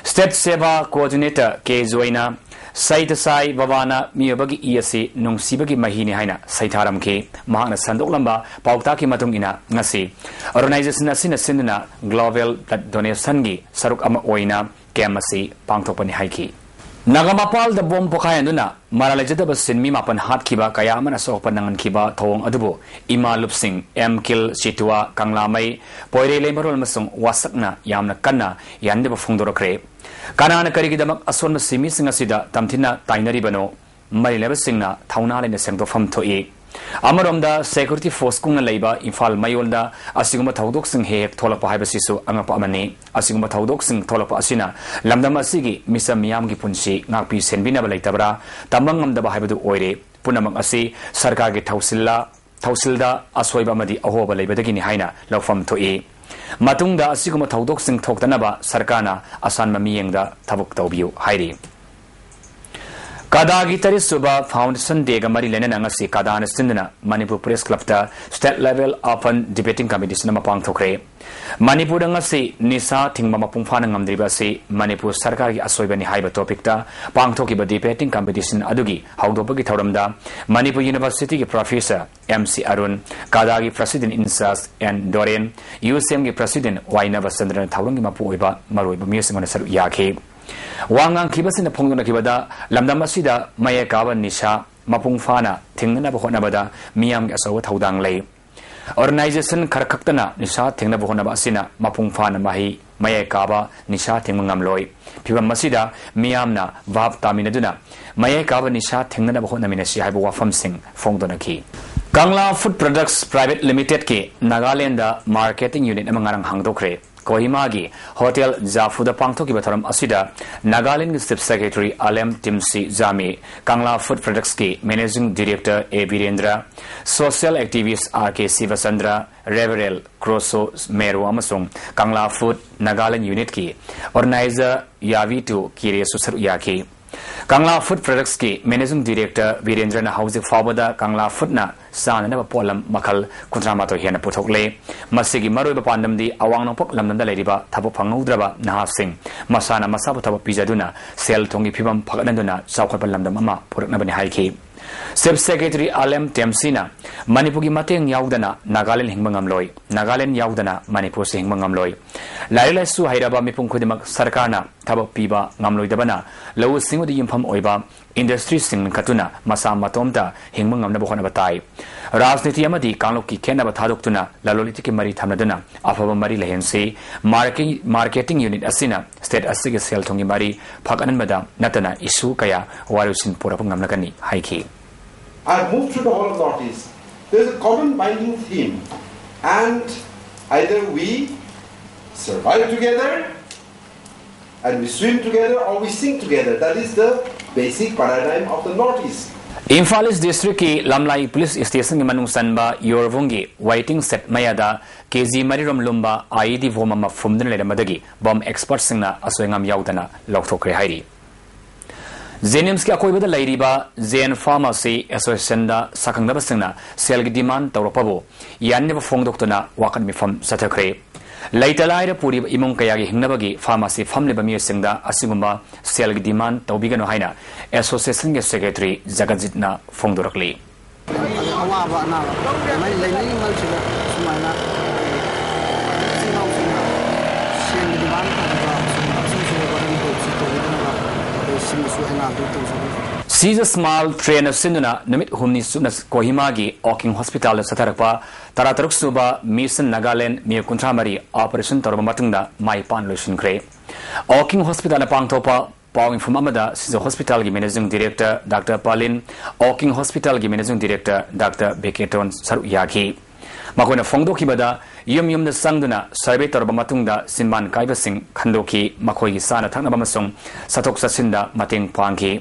State Seva Coordinator ꯀꯦ ꯖꯣꯏꯅ, "ꯁꯩꯇ ꯁꯥꯏ ꯕꯕꯥꯅ ꯃꯤꯑꯣꯏꯕꯒꯤ ꯏ ꯑꯁꯤ ꯅꯨꯡꯁꯤꯕꯒꯤ ꯃꯍꯤꯅꯤ" ꯍꯥꯏꯅ ꯁꯩꯊꯥꯔꯝꯈꯤ꯫ ꯃꯍꯥꯛꯅ ꯁꯟꯗꯣꯛꯂꯝꯕ ꯄꯥꯎꯇꯥꯛꯀꯤ ꯃꯇꯨꯡ ꯏꯟꯅ, ꯉꯁꯤ organization ꯑꯁꯤꯅ ꯁꯤꯟꯗꯨꯅ global blood donationꯒꯤ ꯁꯔꯨꯛ ꯑꯃ ꯑꯣꯏꯅ camp ꯑꯁꯤ ꯄꯥꯡꯊꯣꯛꯄꯅꯤ ꯍꯥꯏꯈꯤ꯫ ꯅꯥꯒꯥꯃꯄꯥꯜꯗ bomb ꯄꯣꯈꯥꯏꯍꯟꯗꯨꯅ ꯃꯔꯥꯜ ꯂꯩꯖꯗꯕ ꯁꯤꯟꯃꯤ ꯃꯥꯄꯟ ꯍꯥꯠꯈꯤꯕ, ꯀꯌꯥ ꯑꯃꯅ ꯑꯁꯣꯛ ꯑꯄꯟ ꯅꯪꯍꯟꯈꯤꯕ ꯊꯧꯑꯣꯡ ꯑꯗꯨꯕꯨ ꯏꯃꯥ ꯂꯨꯞꯁꯤꯡ, ꯑꯦꯝ ꯀꯤꯜ, ꯆꯤꯇꯨꯋꯥ, ꯀꯪꯂꯥꯃꯩ, ꯄꯣꯏꯔꯩ ꯂꯩꯃꯔꯣꯜ ꯑꯃꯁꯨꯡ ꯋꯥꯁꯛꯅ ꯌꯥꯝꯅ ꯀꯟꯅ ꯌꯥꯅꯤꯡꯗꯕ ꯐꯣꯡꯗꯣꯔꯛꯈ꯭ꯔꯦ꯫ ꯀꯅꯥꯅ ꯀꯔꯤꯒꯤꯗꯃꯛ ꯑꯁꯣꯟꯕ ꯁꯤꯟꯃꯤꯁꯤꯡ ꯑꯁꯤꯗ ꯇꯝꯊꯤꯅ ꯇꯥꯏꯅꯔꯤꯕꯅꯣ? ꯃꯔꯤ ꯂꯩꯅꯕꯁꯤꯡꯅ ꯊꯧꯅꯥ ꯂꯩꯅ ꯁꯦꯡꯗꯣꯛꯐꯝ ꯊꯣꯛꯏ꯫ ꯑꯃꯔꯣꯝꯗ, security force ꯀꯨꯡꯅ ꯂꯩꯕ ꯏꯝꯐꯥꯜ ꯃꯌꯣꯜꯗ ꯑꯁꯤꯒꯨꯝꯕ ꯊꯧꯗꯣꯛꯁꯤꯡ ꯍꯦꯛ ꯍꯦꯛ ꯊꯣꯛꯂꯛꯄ ꯍꯥꯏꯕꯁꯤꯁꯨ ꯑꯉꯛꯄ ꯑꯃꯅꯤ꯫ ꯑꯁꯤꯒꯨꯝꯕ ꯊꯧꯗꯣꯛꯁꯤꯡ ꯊꯣꯛꯂꯛꯄ ꯑꯁꯤꯅ ꯂꯝꯗꯝ ꯑꯁꯤꯒꯤ ꯃꯤꯆꯝ ꯃꯤꯌꯥꯝꯒꯤ ꯄꯨꯟꯁꯤ ꯉꯥꯛꯄꯤ ꯁꯦꯟꯕꯤꯅꯕ ꯂꯩꯇꯕ꯭ꯔꯥ, ꯇꯝꯕ ꯉꯝꯗꯕ ꯍꯥꯏꯕꯗꯨ ꯑꯣꯏꯔꯦ꯫ ꯄꯨꯝꯅꯃꯛ ꯑꯁꯤ ꯁꯔꯀꯥꯔꯒꯤ ꯊꯧꯁꯤꯜꯂ-, ꯊꯧꯁꯤꯜꯗ ꯑꯁꯣꯏꯕ ꯑꯃꯗꯤ ꯑꯍꯣꯕ ꯂꯩꯕꯗꯒꯤꯅꯤ ꯍꯥꯏꯅ ꯂꯧꯐꯝ ꯊꯣꯛꯏ꯫ ꯃꯇꯨꯡꯗ ꯑꯁꯤꯒꯨꯝꯕ ꯊꯧꯗꯣꯛꯁꯤꯡ ꯊꯣꯛꯇꯅꯕ ꯁꯔꯀꯥꯔꯅ ꯑꯁꯥꯟꯕ ꯃꯤꯠꯌꯦꯡꯗ ꯊꯕꯛ ꯇꯧꯕꯤꯌꯨ ꯍꯥꯏꯔꯤ꯫ ꯀꯗꯥꯒꯤ ꯇꯔꯦꯠꯁꯨꯕ Foundation Dayꯒ ꯃꯔꯤ ꯂꯩꯅꯅ ꯉꯁꯤ ꯀꯗꯥꯅ ꯁꯤꯟꯗꯨꯅ Manipur Press Clubꯇ State Level Open Debating Competition ꯑꯃ ꯄꯥꯡꯊꯣꯛꯈ꯭ꯔꯦ꯫ ꯃꯅꯤꯄꯨꯔꯗ ꯉꯁꯤ ꯅꯤꯁꯥ ꯊꯤꯡꯕ ꯃꯄꯨꯡ ꯐꯥꯅ ꯉꯝꯗ꯭ꯔꯤꯕ ꯑꯁꯤ ꯃꯅꯤꯄꯨꯔ ꯁꯔꯀꯥꯔꯒꯤ ꯑꯁꯣꯏꯕꯅꯤ ꯍꯥꯏꯕ topicꯇ ꯄꯥꯡꯊꯣꯛꯈꯤꯕ debating competition ꯑꯗꯨꯒꯤ ꯍꯧꯗꯣꯛꯄꯒꯤ ꯊꯧꯔꯝꯗ Manipur Universityꯒꯤ Professor M C Arun, ꯀꯗꯥꯒꯤ President in charge N Doren, U C ꯑꯦꯝꯒꯤ President ꯋꯥꯏ ꯅꯕꯆꯟꯗ꯭ꯔꯅ ꯊꯧꯔꯝꯒꯤ ꯃꯄꯨ ꯑꯣꯏꯕ ꯃꯔꯨꯑꯣꯏꯕ ꯃꯤꯑꯣꯏꯁꯤꯡ ꯑꯃꯅ ꯁꯔꯨꯛ ꯌꯥꯈꯤ꯫ ꯋꯥ ꯉꯥꯡꯈꯤꯕꯁꯤꯡꯅ ꯐꯣꯡꯗꯣꯛꯅꯈꯤꯕꯗ, ꯂꯝꯗꯝ ꯑꯁꯤꯗ ꯃꯌꯥꯏ ꯀꯥꯕ ꯅꯤꯁꯥ ꯃꯄꯨꯡ ꯐꯥꯅ ꯊꯤꯡꯅꯅꯕ ꯍꯣꯠꯅꯕꯗ ꯃꯤꯌꯥꯝꯒꯤ ꯑꯆꯧꯕ ꯊꯧꯗꯥꯡ ꯂꯩ꯫ Organization ꯈꯔ ꯈꯛꯇꯅ ꯅꯤꯁꯥ ꯊꯤꯡꯅꯕ ꯍꯣꯠꯅꯕ ꯑꯁꯤꯅ ꯃꯄꯨꯡ ꯐꯥꯅ ꯃꯍꯩ ꯃꯌꯥꯏ ꯀꯥꯕ ꯅꯤꯁꯥ ꯊꯤꯡꯕ ꯉꯝꯂꯣꯏ꯫ ꯐꯤꯚꯝ ꯑꯁꯤꯗ ꯃꯤꯌꯥꯝꯅ ꯚꯥꯞ ꯇꯥꯃꯤꯟꯅꯗꯨꯅ ꯃꯌꯥꯏ ꯀꯥꯕ ꯅꯤꯁꯥ ꯊꯤꯡꯅꯅꯕ ꯍꯣꯠꯅꯃꯤꯟꯅꯁꯤ ꯍꯥꯏꯕ ꯋꯥꯐꯝꯁꯤꯡ ꯐꯣꯡꯗꯣꯛꯅꯈꯤ꯫ ꯀꯪꯂꯥ Food Products Private Limitedꯀꯤ Nagaland marketing unit ꯑꯃ ꯉꯔꯥꯡ ꯍꯥꯡꯗꯣꯛꯈ꯭ꯔꯦ꯫ ꯀꯣꯍꯤꯃꯥꯒꯤ Hotel ꯖꯥꯐꯨꯗ ꯄꯥꯡꯊꯣꯛꯈꯤꯕ ꯊꯧꯔꯝ ꯑꯁꯤꯗ ꯅꯥꯒꯥꯂꯦꯟꯒꯤ Chief Secretary ꯑꯂꯦꯝ ꯇꯤꯝꯁꯤ ꯖꯥꯃꯤ, ꯀꯪꯂꯥ Food Productsꯀꯤ Managing Director ꯑꯦ ꯕꯤꯔꯦꯟꯗ꯭ꯔ, social activist ꯑꯥꯔ ꯀꯦ ꯁꯤꯕꯆꯟꯗ꯭ꯔ, Reverend ꯀ꯭ꯔꯣꯁꯣ ꯃꯦꯔꯣ ꯑꯃꯁꯨꯡ ꯀꯪꯂꯥ Food Nagaland Unitꯀꯤ organizer ꯌꯥꯕꯤꯇꯨ ꯀꯤꯔꯦꯁꯨ ꯁꯔꯨꯛ ꯌꯥꯈꯤ꯫ ꯀꯪꯂꯥ Food Productsꯀꯤ Managing Director ꯕꯤꯔꯦꯟꯗ꯭ꯔꯅ ꯍꯧꯖꯤꯛ ꯐꯥꯎꯕꯗ ꯀꯪꯂꯥ Foodꯅ ꯆꯥꯅꯅꯕ ꯄꯣꯠꯂꯝ ꯃꯈꯜ ꯀꯨꯟꯊ꯭ꯔꯥ ꯃꯥꯊꯣꯏ ꯍꯦꯟꯅ ꯄꯨꯊꯣꯛꯂꯦ꯫ ꯃꯁꯤꯒꯤ ꯃꯔꯨꯑꯣꯏꯕ ꯄꯥꯟꯗꯝꯗꯤ ꯑꯋꯥꯡ ꯅꯣꯡꯄꯣꯛ ꯂꯝꯗꯝꯗ ꯂꯩꯔꯤꯕ ꯊꯕꯛ ꯐꯪꯍꯧꯗ꯭ꯔꯕ ꯅꯍꯥꯁꯤꯡ ꯃꯁꯥꯅ ꯃꯁꯥꯕꯨ ꯊꯕꯛ ꯄꯤꯖꯗꯨꯅ ꯁꯦꯜ ꯊꯨꯝꯒꯤ ꯐꯤꯕꯝ ꯐꯒꯠꯍꯟꯗꯨꯅ ꯆꯥꯎꯈꯠꯄ ꯂꯝꯗꯝ ꯑꯃ ꯄꯨꯔꯛꯅꯕꯅꯤ ꯍꯥꯏꯈꯤ꯫ Chief Secretary ꯑꯥꯔ ꯑꯦꯝ ꯇꯦꯝꯁꯤꯅ ꯃꯅꯤꯄꯨꯔꯒꯤ ꯃꯇꯦꯡ ꯌꯥꯎꯗꯅ ꯅꯥꯒꯥꯂꯦꯟ ꯍꯤꯡꯕ ꯉꯝꯂꯣꯏ, ꯅꯥꯒꯥꯂꯦꯟ ꯌꯥꯎꯗꯅ ꯃꯅꯤꯄꯨꯔꯁꯨ ꯍꯤꯡꯕ ꯉꯝꯂꯣꯏ꯫ ꯂꯥꯏꯔꯤꯛ ꯂꯥꯏꯁꯨ ꯍꯩꯔꯕ ꯃꯤꯄꯨꯝ ꯈꯨꯗꯤꯡꯃꯛ ꯁꯔꯀꯥꯔꯅ ꯊꯕꯛ ꯄꯤꯕ ꯉꯝꯂꯣꯏꯗꯕꯅ ꯂꯧꯎ ꯁꯤꯡꯎꯗ ꯌꯨꯝꯐꯝ ꯑꯣꯏꯕ ꯏꯟꯗꯁꯇ꯭ꯔꯤꯁꯤꯡ ꯂꯤꯡꯈꯠꯇꯨꯅ ꯃꯁꯥ ꯃꯇꯣꯝꯇ ꯍꯤꯡꯕ ꯉꯝꯅꯕ ꯍꯣꯠꯅꯕ ꯇꯥꯏ꯫ ꯔꯥꯖꯅꯤꯇꯤ ꯑꯃꯗꯤ ꯀꯥꯡꯂꯨꯞꯀꯤ ꯈꯦꯠꯅꯕ ꯊꯥꯗꯣꯛꯇꯨꯅ ꯂꯂꯣꯟ ꯏꯇꯤꯛꯀꯤ ꯃꯔꯤ ꯊꯝꯅꯗꯨꯅ ꯑꯐꯕ ꯃꯔꯤ ꯂꯩꯍꯟꯁꯤ꯫ ꯃꯥꯔꯀꯦ-, marketing unit ꯑꯁꯤꯅ state ꯑꯁꯤꯒꯤ ꯁꯦꯜ ꯊꯨꯝꯒꯤ ꯃꯔꯤ ꯐꯒꯠꯍꯟꯕꯗ ꯅꯠꯇꯅ issue ꯀꯌꯥ ꯋꯥꯔꯣꯏꯁꯤꯟ ꯄꯨꯔꯛꯄ ꯉꯝꯂꯒꯅꯤ ꯍꯥꯏꯈꯤ꯫ I move through the whole of Northeast. There is a common binding theme, and either we survive together and we swim together or we sink together. That is the basic paradigm of the Northeast. Imphal ꯏꯁ ꯗꯤꯁꯇ꯭ꯔꯤꯛꯀꯤ ꯂꯝꯂꯥꯏ police ꯁ꯭ꯇꯦꯁꯟꯒꯤ ꯃꯅꯨꯡ ꯆꯟꯕ ꯌꯣꯔꯕꯨꯡꯒꯤ waiting shed ꯃꯌꯥꯗ ꯀꯦꯖꯤ ꯃꯔꯤꯔꯣꯝ ꯂꯨꯝꯕ IED bomb ꯑꯃ ꯐꯨꯝꯗꯨꯅ ꯂꯩꯔꯝꯕꯗꯒꯤ bomb expertꯁꯤꯡꯅ ꯑꯁꯣꯏ ꯑꯉꯥꯝ ꯌꯥꯎꯗꯅ ꯂꯧꯊꯣꯛꯈ꯭ꯔꯦ ꯍꯥꯏꯔꯤ꯫ ꯖꯦꯅꯤꯝꯁꯀꯤ ꯑꯀꯣꯏꯕꯗ ꯂꯩꯔꯤꯕ ꯖꯦꯟ ꯐꯥꯔꯃꯥꯁꯤ ꯑꯦꯁꯣꯁꯤꯌꯦꯁꯟꯗ ꯁꯛꯈꯪꯅꯕꯁꯤꯡꯅ ꯁꯦꯜꯒꯤ demand ꯇꯧꯔꯛꯄꯕꯨ ꯌꯥꯅꯤꯡꯗꯕ ꯐꯣꯡꯗꯣꯛꯇꯨꯅ ꯋꯥꯀꯠ ꯃꯤꯐꯝ ꯆꯠꯊꯈ꯭ꯔꯦ꯫ ꯂꯩꯇ ꯂꯥꯏꯔ ꯄꯨꯔꯤꯕ ꯏꯃꯨꯡ ꯀꯌꯥꯒꯤ ꯍꯤꯡꯅꯕꯒꯤ ꯐꯥꯔꯃꯥꯁꯤ ꯐꯝꯂꯤꯕ ꯃꯤꯑꯣꯏꯁꯤꯡꯗ ꯑꯁꯤꯒꯨꯝꯕ ꯁꯦꯜꯒꯤ demand ꯇꯧꯕꯤꯒꯅꯨ ꯍꯥꯏꯅ ꯑꯦꯁꯣꯁꯤꯌꯦꯁꯟꯒꯤ ꯁꯦꯀ꯭ꯔꯦꯇꯔꯤ ꯖꯒꯠꯖꯤꯠꯅ ꯐꯣꯡꯗꯣꯔꯛꯂꯤ꯫ ꯑꯋꯥꯕ ꯑꯅꯥꯕ ꯂꯩꯅꯔꯤꯕ ꯃꯔꯛꯁꯤꯗ ꯁꯨꯃꯥꯏꯅ ꯏꯆꯤꯜ ꯏꯅꯥꯎꯁꯤꯡꯅ ꯁꯦꯜꯒꯤ demand ꯇꯧꯕꯗ ꯁꯨꯝ ꯑꯁꯨꯝ ꯁꯨꯝ ꯋꯥꯔꯤ ꯇꯧꯕꯁꯤ ꯇꯧꯕꯤꯗꯅꯕ ꯑꯩꯈꯣꯏ ꯁꯤꯡꯅꯁꯨ ꯑꯩꯅ ꯑꯗꯨ ꯇꯧꯖꯒꯦ꯫ ꯁꯤꯖ ꯁ꯭ꯃꯥꯏꯜ ꯇ꯭ꯔꯦꯟ ꯑꯁꯤꯟꯗꯨꯅ ꯅꯨꯃꯤꯠ ꯍꯨꯝꯅꯤ ꯆꯨꯞꯅ ꯀꯣꯍꯤꯃꯥꯒꯤ ꯑꯣꯀꯤꯡ ꯍꯣꯁꯄꯤꯇꯥꯜꯗ ꯆꯠꯊꯔꯛꯄ ꯇꯔꯥꯇꯔꯨꯛ ꯁꯨꯕ ꯃꯤꯁꯟ ꯅꯥꯒꯥꯂꯦꯟ ꯃꯤꯑꯣꯏ ꯀꯨꯟꯊ꯭ꯔꯥ ꯃꯔꯤ operation ꯇꯧꯔꯕ ꯃꯇꯨꯡꯗ ꯃꯥꯏ ꯄꯥꯛꯅ ꯂꯣꯏꯁꯤꯟꯈ꯭ꯔꯦ꯫ ꯑꯣꯀꯤꯡ ꯍꯣꯁꯄꯤꯇꯥꯜꯅ ꯄꯥꯡꯊꯣꯛꯄ ꯄꯥꯎ ꯃꯤꯐꯝ ꯑꯃꯗ ꯁꯤꯖ ꯍꯣꯁꯄꯤꯇꯥꯜꯒꯤ managing director ꯗꯥꯛꯇꯔ ꯄꯥꯂꯤꯟ, ꯑꯣꯀꯤꯡ ꯍꯣꯁꯄꯤꯇꯥꯜꯒꯤ managing director ꯗꯥꯛꯇꯔ ꯕꯦꯀꯦꯇꯣꯟ ꯁꯔꯨꯛ ꯌꯥꯈꯤ꯫ ꯃꯈꯣꯏꯅ ꯐꯣꯡꯗꯣꯛꯈꯤꯕꯗ, ꯌꯨꯝ ꯌꯨꯝꯗ ꯆꯪꯗꯨꯅ survey ꯇꯧꯔꯕ ꯃꯇꯨꯡꯗ ꯆꯤꯟꯕꯥꯟ ꯀꯥꯏꯕꯁꯤꯡ ꯈꯟꯗꯣꯛꯈꯤ, ꯃꯈꯣꯏꯒꯤ ꯆꯥꯅ ꯊꯛꯅꯕ ꯑꯃꯁꯨꯡ ꯆꯠꯊꯣꯛ ꯆꯠꯁꯤꯟꯗ ꯃꯇꯦꯡ ꯄꯥꯡꯈꯤ꯫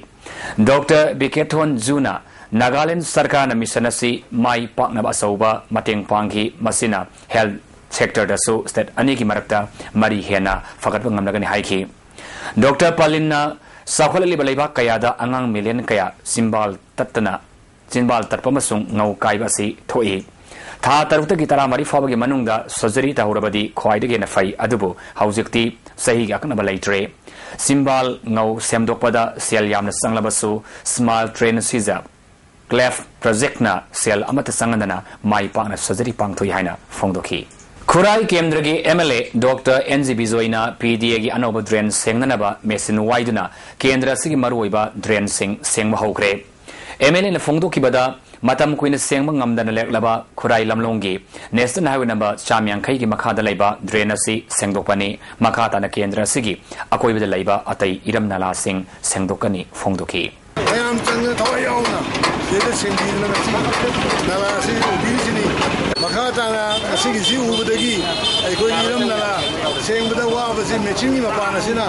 ꯗꯣꯛꯇꯔ ꯕꯤꯀꯦꯊꯣꯟ ꯖꯨꯅ ꯅꯥꯒꯥꯂꯦꯟ ꯁꯔꯀꯥꯔꯅ ꯃꯤꯁꯟ ꯑꯁꯤ ꯃꯥꯏ ꯄꯥꯛꯅꯕ ꯑꯆꯧꯕ ꯃꯇꯦꯡ ꯄꯥꯡꯈꯤ, ꯃꯁꯤꯅ health sectorꯗꯁꯨ state ꯑꯅꯤꯒꯤ ꯃꯔꯛꯇ ꯃꯔꯤ ꯍꯦꯟꯅ ꯐꯒꯠꯄ ꯉꯝꯂꯒꯅꯤ ꯍꯥꯏꯈꯤ꯫ ꯗꯣꯛꯇꯔ ꯄꯥꯂꯤꯟꯅ ꯆꯥꯎꯈꯠꯂꯛꯂꯤꯕ ꯂꯩꯕꯥꯛ ꯀꯌꯥꯗ ꯑꯉꯥꯡ million ꯀꯌꯥ ꯆꯤꯟꯕꯥꯜ ꯇꯠꯇꯅ ꯆꯤꯟꯕꯥꯜ ꯇꯠꯄ ꯑꯃꯁꯨꯡ ꯉꯧ ꯀꯥꯏꯕ ꯑꯁꯤ ꯊꯣꯛꯏ꯫ ꯊꯥ ꯇꯔꯨꯛꯇꯒꯤ ꯇꯔꯥꯃꯔꯤ ꯐꯥꯎꯕꯒꯤ ꯃꯅꯨꯡꯗ ꯁꯔꯖꯔꯤ ꯇꯧꯍꯧꯔꯕꯗꯤ ꯈ꯭ꯋꯥꯏꯗꯒꯤ ꯍꯦꯟꯅ ꯐꯩ, ꯑꯗꯨꯕꯨ ꯍꯧꯖꯤꯛꯇꯤ ꯆꯍꯤꯒꯤ ꯑꯀꯛꯅꯕ ꯂꯩꯇ꯭ꯔꯦ꯫ ꯆꯤꯟꯕꯥꯜ ꯉꯧ ꯁꯦꯝꯗꯣꯛꯄꯗ ꯁꯦꯜ ꯌꯥꯝꯅ ꯆꯪꯂꯕꯁꯨ, ꯁ꯭ꯃꯥꯏꯜ ꯇ꯭ꯔꯦꯟ ꯁꯤꯖ ꯀ꯭ꯂꯦꯐ ꯄ꯭ꯔꯣꯖꯦꯛꯅ ꯁꯦꯜ ꯑꯃꯠꯇ ꯆꯪꯍꯟꯗꯅ ꯃꯥꯏ ꯄꯥꯛꯅ ꯁꯔꯖꯔꯤ ꯄꯥꯡꯊꯣꯛꯏ ꯍꯥꯏꯅ ꯐꯣꯡꯗꯣꯛꯈꯤ꯫ ꯈꯨꯔꯥꯏ ꯀꯦꯟꯗ꯭ꯔꯒꯤ M L A doctor N G ꯕꯤꯖꯣꯏꯅ ꯄꯤ ꯗꯤ ꯑꯦꯒꯤ ꯑꯅꯧꯕ ꯗ꯭ꯔꯦꯟ ꯁꯦꯡꯅꯅꯕ ꯃꯦꯆꯤꯟ ꯋꯥꯏꯗꯨꯅ ꯀꯦꯟꯗ꯭ꯔ ꯑꯁꯤꯒꯤ ꯃꯔꯨꯑꯣꯏꯕ ꯗ꯭ꯔꯦꯟꯁꯤꯡ ꯁꯦꯡꯕ ꯍꯧꯈ꯭ꯔꯦ꯫ ꯑꯦꯝ ꯑꯦꯜ ꯑꯦꯅ ꯐꯣꯡꯗꯣꯛꯈꯤꯕꯗ, ꯃꯇꯝ ꯀꯨꯏꯅ ꯁꯦꯡꯕ ꯉꯝꯗꯅ ꯂꯦꯛꯂꯕ ꯈꯨꯔꯥꯏ ꯂꯝꯂꯣꯡꯒꯤ ꯅꯦꯁꯅꯦꯜ ꯍꯥꯏꯋꯦ ꯅꯝꯕꯔ ꯆꯥꯝ ꯌꯥꯡꯈꯩꯒꯤ ꯃꯈꯥꯗ ꯂꯩꯕ ꯗ꯭ꯔꯦꯟ ꯑꯁꯤ ꯁꯦꯡꯗꯣꯛꯄꯅꯤ꯫ ꯃꯈꯥ ꯇꯥꯅ ꯀꯦꯟꯗ꯭ꯔ ꯑꯁꯤꯒꯤ ꯑꯀꯣꯏꯕꯗ ꯂꯩꯕ ꯑꯇꯩ ꯏꯔꯝ ꯅꯂꯥꯁꯤꯡ ꯁꯦꯡꯗꯣꯛꯀꯅꯤ ꯐꯣꯡꯗꯣꯛꯈꯤ꯫ ꯃꯌꯥꯝ ꯆꯪꯗꯅ ꯊꯋꯥꯏ ꯌꯥꯎꯅ ꯁꯤꯗ ꯁꯦꯡꯕꯤꯗꯅ ꯉꯁꯤ ꯅꯂꯥ ꯑꯁꯤ ꯎꯕꯤꯔꯤꯁꯤꯅꯤ꯫ ꯃꯈꯥ ꯇꯥꯅ ꯉꯁꯤꯒꯤꯁꯤ ꯎꯕꯗꯒꯤ ꯑꯩꯈꯣꯏ ꯏꯔꯝ ꯅꯂꯥ ꯁꯦꯡꯕꯗ ꯋꯥꯕꯁꯤ ꯃꯦꯆꯤꯟꯒꯤ ꯃꯄꯥꯟ ꯑꯁꯤꯅ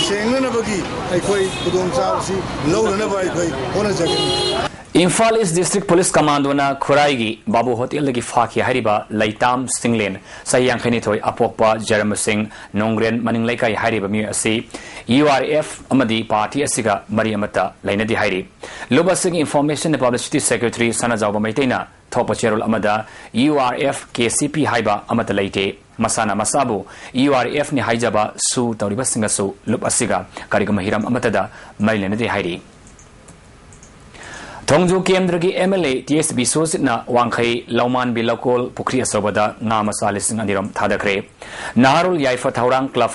ꯁꯦꯡꯅꯅꯕꯒꯤ ꯑꯩꯈꯣꯏ ꯈꯨꯗꯣꯡꯆꯥꯕꯁꯤ ꯂꯧꯅꯅꯕ ꯑꯩꯈꯣꯏ ꯍꯣꯠꯅꯖꯒꯅꯤ꯫ ꯏꯝꯐꯥꯜ ꯏꯁ ꯗꯤꯁꯇ꯭ꯔꯤꯛ ꯄꯨꯂꯤꯁ ꯀꯃꯥꯟꯗꯣꯅ ꯈꯨꯔꯥꯏꯒꯤ ꯕꯥꯕꯨ ꯍꯣꯇꯦꯜꯗꯒꯤ ꯐꯥꯈꯤ ꯍꯥꯏꯔꯤꯕ ꯂꯩꯇꯥꯝ ꯁꯤꯡꯂꯦꯟ, ꯆꯍꯤ ꯌꯥꯡꯈꯩꯅꯤꯊꯣꯏ, ꯑꯄꯣꯛꯄ ꯖꯔꯃ ꯁꯤꯡ, ꯅꯣꯡꯒ꯭ꯔꯦꯟ ꯃꯅꯤꯡ ꯂꯩꯀꯥꯏ ꯍꯥꯏꯔꯤꯕ ꯃꯤꯑꯣꯏ ꯑꯁꯤ ꯌꯨ ꯑꯥꯔ ꯑꯦꯐ ꯑꯃꯗꯤ ꯄꯥꯔꯇꯤ ꯑꯁꯤꯒ ꯃꯔꯤ ꯑꯃꯠꯇ ꯂꯩꯅꯗꯦ ꯍꯥꯏꯔꯤ꯫ ꯂꯨꯞ ꯑꯁꯤꯒꯤ ꯏꯟꯐꯣꯔꯃꯦꯁꯟ ꯑꯦꯟ ꯄꯕ꯭ꯂꯤꯁꯤꯇꯤ ꯁꯦꯀ꯭ꯔꯦꯇꯔꯤ ꯁꯅꯥꯖꯥꯎꯕ ꯃꯩꯇꯩꯅ ꯊꯣꯛꯄ ꯆꯦꯔꯣꯜ ꯑꯃꯗ, "U R F, K C ꯄꯤ ꯍꯥꯏꯕ ꯑꯃꯠꯇ ꯂꯩꯇꯦ꯫ ꯃꯁꯥꯅ ꯃꯁꯥꯕꯨ ꯌꯨ ꯑꯥꯔ ꯑꯦꯐꯅꯤ ꯍꯥꯏꯖꯕ ꯁꯨ ꯇꯧꯔꯤꯕꯁꯤꯡꯒꯁꯨ ꯂꯨꯞ ꯑꯁꯤꯒ ꯀꯔꯤꯒꯨꯝꯕ ꯍꯤꯔꯝ ꯑꯃꯠꯇꯗ ꯃꯔꯤ ꯂꯩꯅꯗꯦ" ꯍꯥꯏꯔꯤ꯫ ꯊꯣꯡꯖꯨ ꯀꯦꯟꯗ꯭ꯔꯒꯤ ꯑꯦꯝ ꯑꯦꯜ ꯑꯦ ꯇꯤ ꯑꯦꯁ ꯕꯤꯁ꯭ꯋꯖꯤꯠꯅ ꯋꯥꯡꯈꯩ ꯂꯧꯃꯥꯟꯕꯤ ꯂꯧꯀꯣꯜ ꯄꯨꯈ꯭ꯔꯤ ꯑꯆꯧꯕꯗ ꯉꯥ ꯃꯆꯥ ꯂꯤꯁꯤꯡ ꯑꯅꯤꯔꯣꯝ ꯊꯥꯗꯈ꯭ꯔꯦ꯫ ꯅꯍꯥꯔꯣꯜ ꯌꯥꯏꯐ ꯊꯧꯔꯥꯡ ꯀ꯭ꯂꯕ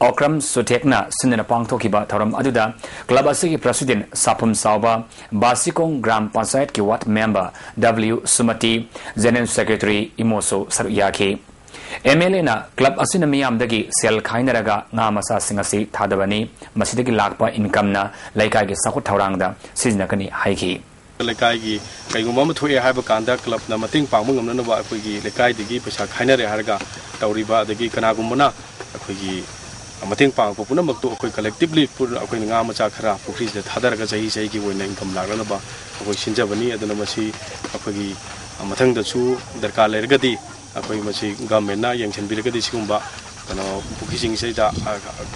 ꯑꯣꯀ꯭ꯔꯝ ꯁꯨꯊꯦꯛꯅ ꯁꯤꯟꯗꯨꯅ ꯄꯥꯡꯊꯣꯛꯈꯤꯕ ꯊꯧꯔꯝ ꯑꯗꯨꯗ ꯀ꯭ꯂꯕ ꯑꯁꯤꯒꯤ ꯄ꯭ꯔꯁꯤꯗꯦꯟ ꯁꯥꯐꯨꯝ ꯆꯥꯎꯕ ꯕꯥꯁꯤꯀꯣꯡ ꯒ꯭ꯔꯥꯝ ꯄꯟꯆꯥꯌꯠꯀꯤ ꯋꯥꯔꯗ ꯃꯦꯝꯕꯔ ꯗꯕ꯭ꯂꯤꯎ ꯁꯨꯃꯇꯤ, ꯖꯦꯅꯔꯦꯜ ꯁꯦꯀ꯭ꯔꯦꯇꯔꯤ ꯏꯃꯣꯁꯨ ꯁꯔꯨꯛ ꯌꯥꯈꯤ꯫ ꯑꯦꯝ ꯑꯦꯜ ꯑꯦꯅ ꯀ꯭ꯂꯕ ꯑꯁꯤꯅ ꯃꯤꯌꯥꯝꯗꯒꯤ ꯁꯦꯜ ꯈꯥꯏꯅꯔꯒ ꯉꯥ ꯃꯆꯥꯁꯤꯡ ꯑꯁꯤ ꯊꯥꯗꯕꯅꯤ꯫ ꯃꯁꯤꯗꯒꯤ ꯂꯥꯛꯄ ꯏꯟꯀꯝꯅ ꯂꯩꯀꯥꯏꯒꯤ ꯆꯥꯎꯈꯠ ꯊꯧꯔꯥꯡꯗ ꯁꯤꯖꯤꯟꯅꯒꯅꯤ ꯍꯥꯏꯈꯤ꯫ ꯂꯩꯀꯥꯏꯒꯤ ꯀꯩꯒꯨꯝꯕ ꯑꯃ ꯊꯣꯛꯑꯦ ꯍꯥꯏꯕ ꯀꯥꯟꯗ ꯀ꯭ꯂꯕꯅ ꯃꯇꯦꯡ ꯄꯥꯡꯕ ꯉꯝꯅꯅꯕ ꯑꯩꯈꯣꯏꯒꯤ ꯂꯩꯀꯥꯏꯗꯒꯤ ꯄꯩꯁꯥ ꯈꯥꯏꯅꯔꯦ ꯍꯥꯏꯔꯒ ꯇꯧꯔꯤꯕ, ꯑꯗꯒꯤ ꯀꯅꯥꯒꯨꯝꯕꯅ ꯑꯩꯈꯣꯏꯒꯤ ꯃꯇꯦꯡ ꯄꯥꯡꯉꯛꯄ ꯄꯨꯝꯅꯃꯛꯇꯨ ꯑꯩꯈꯣꯏ ꯀꯂꯦꯛꯇꯤꯕꯂꯤ ꯄꯨꯟꯅ ꯑꯩꯈꯣꯏꯅ ꯉꯥ ꯃꯆꯥ ꯈꯔ ꯄꯨꯈ꯭ꯔꯤꯁꯤꯗ ꯊꯥꯗꯔꯒ ꯆꯍꯤ ꯆꯍꯤꯒꯤ ꯑꯣꯏꯅ ꯏꯟꯀꯝ ꯂꯥꯛꯅꯅꯕ ꯑꯩꯈꯣꯏ ꯁꯤꯟꯖꯕꯅꯤ꯫ ꯑꯗꯨꯅ ꯃꯁꯤ ꯑꯩꯈꯣꯏꯒꯤ ꯃꯊꯪꯗꯁꯨ ꯗꯔꯀꯥꯔ ꯂꯩꯔꯒꯗꯤ ꯑꯩꯈꯣꯏ ꯃꯁꯤ ꯒꯚꯔꯟꯃꯦꯟꯅ ꯌꯦꯡꯁꯤꯟꯕꯤꯔꯒꯗꯤ ꯁꯤꯒꯨꯝꯕ ꯀꯩꯅꯣ, ꯄꯨꯈ꯭ꯔꯤꯁꯤꯡꯁꯤꯗ, ꯑ,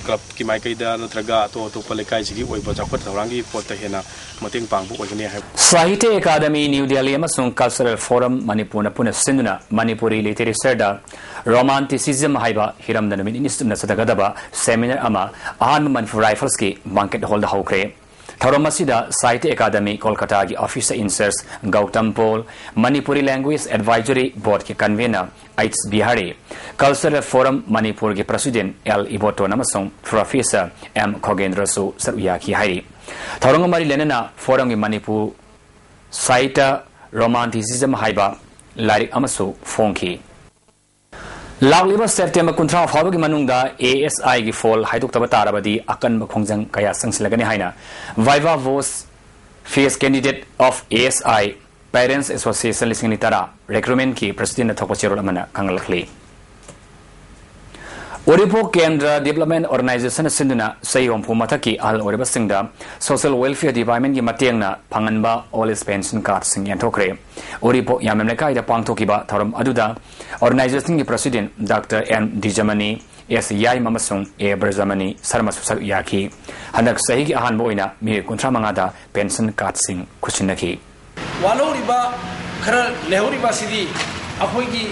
ꯀ꯭ꯂꯕꯀꯤ ꯃꯥꯏꯀꯩꯗ ꯅꯠꯇ꯭ꯔꯒ ꯑꯇꯣꯞ ꯑꯇꯣꯞꯄ ꯂꯩꯀꯥꯏꯁꯤꯒꯤ ꯑꯣꯏꯕ ꯆꯥꯎꯈꯠ ꯊꯧꯔꯥꯡꯒꯤ ꯄꯣꯠꯇ ꯍꯦꯟꯅ ꯃꯇꯦꯡ ꯄꯥꯡꯕ ꯑꯣꯏꯒꯅꯤ ꯍꯥꯏꯕ꯫ ꯁꯥꯍꯤꯇ꯭ꯌ ꯑꯦꯀꯥꯗꯃꯤ ꯅ꯭ꯌꯨ ꯗꯦꯜꯂꯤ ꯑꯃꯁꯨꯡ ꯀꯜꯆꯔꯦꯜ ꯐꯣꯔꯝ ꯃꯅꯤꯄꯨꯔꯅ ꯄꯨꯟꯅ ꯁꯤꯟꯗꯨꯅ ꯃꯅꯤꯄꯨꯔꯤ ꯂꯤꯇꯔꯦꯆꯔꯗ ꯔꯣꯃꯥꯟꯇꯤꯁꯤꯖꯝ ꯍꯥꯏꯕ ꯍꯤꯔꯝꯗ ꯅꯨꯃꯤꯠ ꯅꯤꯅꯤ ꯆꯨꯞꯅ ꯆꯠꯊꯒꯗꯕ ꯁꯦꯃꯤꯅꯥꯔ ꯑꯃ ꯑꯍꯥꯟꯕ ꯃꯅꯤꯄꯨꯔ ꯔꯥꯏꯐꯜꯁꯀꯤ ꯕꯦꯡꯀꯦꯠ ꯍꯣꯜꯗ ꯍꯧꯈ꯭ꯔꯦ꯫ ꯊꯧꯔꯝ ꯑꯁꯤꯗ ꯁꯥꯍꯤꯇ꯭ꯌ ꯑꯦꯀꯥꯗꯃꯤ ꯀꯣꯜꯀꯇꯥꯒꯤ officer in charge Gautam Paul, Manipuri language advisory ꯕꯣꯔꯗꯀꯤ convener H Bihari, cultural forum ꯃꯅꯤꯄꯨꯔꯒꯤ ꯄ꯭ꯔꯁꯤꯗꯦꯟ ꯑꯦꯜ ꯏꯕꯣꯇꯣꯟ ꯑꯃꯁꯨꯡ ꯄ꯭ꯔꯣꯐꯦꯁꯔ ꯑꯦꯝ ꯈꯣꯒꯦꯟꯗ꯭ꯔꯁꯨ ꯁꯔꯨꯛ ꯌꯥꯈꯤ ꯍꯥꯏꯔꯤ꯫ ꯊꯧꯔꯝꯒ ꯃꯔꯤ ꯂꯩꯅꯅ ꯐꯣꯔꯝꯒꯤ ꯃꯅꯤꯄꯨꯔ ꯁꯥꯍꯤꯇ꯭ꯌ ꯔꯣꯃꯥꯟꯇꯤꯁꯤꯖꯝ ꯍꯥꯏꯕ ꯂꯥꯏꯔꯤꯛ ꯑꯃꯁꯨ ꯐꯣꯡꯈꯤ꯫ ꯂꯥꯛꯂꯤꯕ ꯁꯦꯞꯇꯦꯝꯕꯔ ꯀꯨꯟꯊ꯭ꯔꯥ ꯐꯥꯎꯕꯒꯤ ꯃꯅꯨꯡꯗ ꯑꯦ ꯑꯦꯁ ꯑꯥꯏꯒꯤ ꯐꯣꯜ ꯍꯥꯏꯗꯣꯛꯇꯕ ꯇꯥꯔꯕꯗꯤ ꯑꯀꯟꯕ ꯈꯣꯡꯖꯪ ꯀꯌꯥ ꯆꯪꯁꯤꯜꯂꯒꯅꯤ ꯍꯥꯏꯅ Viva Voce Face Candidate of A S I Parents Association ꯂꯤꯁꯤꯡ ꯑꯅꯤ ꯇꯔꯥ ꯔꯤꯀ꯭ꯔꯨꯠꯃꯦꯟꯠꯀꯤ ꯄ꯭ꯔꯁꯤꯗꯦꯟꯠꯅ ꯊꯣꯛꯄ ꯆꯦꯔꯣꯜ ꯑꯃꯅ ꯈꯪꯍꯜꯂꯛꯂꯤ꯫ ꯎꯔꯤꯄꯣꯛ ꯀꯦꯟꯗ꯭ꯔ ꯗꯤꯕꯦꯂꯞꯃꯦꯟꯠ ꯑꯣꯔꯒꯅꯥꯏꯖꯦꯁꯟꯅ ꯁꯤꯟꯗꯨꯅ ꯆꯍꯤ ꯍꯨꯝꯐꯨ ꯃꯊꯛꯀꯤ ꯑꯍꯜ ꯑꯣꯏꯔꯕꯁꯤꯡꯗ ꯁꯣꯁꯤꯌꯦꯜ ꯋꯦꯜꯐꯤꯌꯔ ꯗꯤꯄꯥꯔꯠꯃꯦꯟꯠꯀꯤ ꯃꯇꯦꯡꯅ ꯐꯪꯍꯟꯕ ꯑꯣꯜ ꯑꯦꯖ ꯄꯦꯟꯁꯟ ꯀꯥꯔꯗꯁꯤꯡ ꯌꯦꯟꯊꯣꯛꯈ꯭ꯔꯦ꯫ ꯎꯔꯤꯄꯣꯛ ꯌꯥꯝꯕꯦꯝ ꯂꯩꯀꯥꯏꯗ ꯄꯥꯡꯊꯣꯛꯈꯤꯕ ꯊꯧꯔꯝ ꯑꯗꯨꯗ ꯑꯣꯔꯒꯅꯥꯏꯖꯦꯁꯟꯒꯤ ꯄ꯭ꯔꯁꯤꯗꯦꯟꯠ ꯗꯥꯛꯇꯔ ꯑꯦꯟ ꯗꯤꯖꯃꯅꯤ, ꯑꯦꯁ ꯌꯥꯏꯃ ꯑꯃꯁꯨꯡ ꯑꯦ ꯕ꯭ꯔꯖꯃꯅꯤ ꯁꯔꯃꯁꯨ ꯁꯔꯨꯛ ꯌꯥꯈꯤ꯫ ꯍꯟꯗꯛ ꯆꯍꯤꯒꯤ ꯑꯍꯥꯟꯕ ꯑꯣꯏꯅ ꯃꯤꯑꯣꯏ ꯀꯨꯟꯊ꯭ꯔꯥ ꯃꯉꯥꯗ ꯄꯦꯟꯁꯟ ꯀꯥꯔꯗꯁꯤꯡ ꯈꯨꯠꯁꯤꯟꯅꯈꯤ꯫ ꯋꯥꯠꯍꯧꯔꯤꯕ ꯈꯔ ꯂꯩꯍꯧꯔꯤꯕ ꯑꯁꯤꯗꯤ ꯑꯩꯈꯣꯏꯒꯤ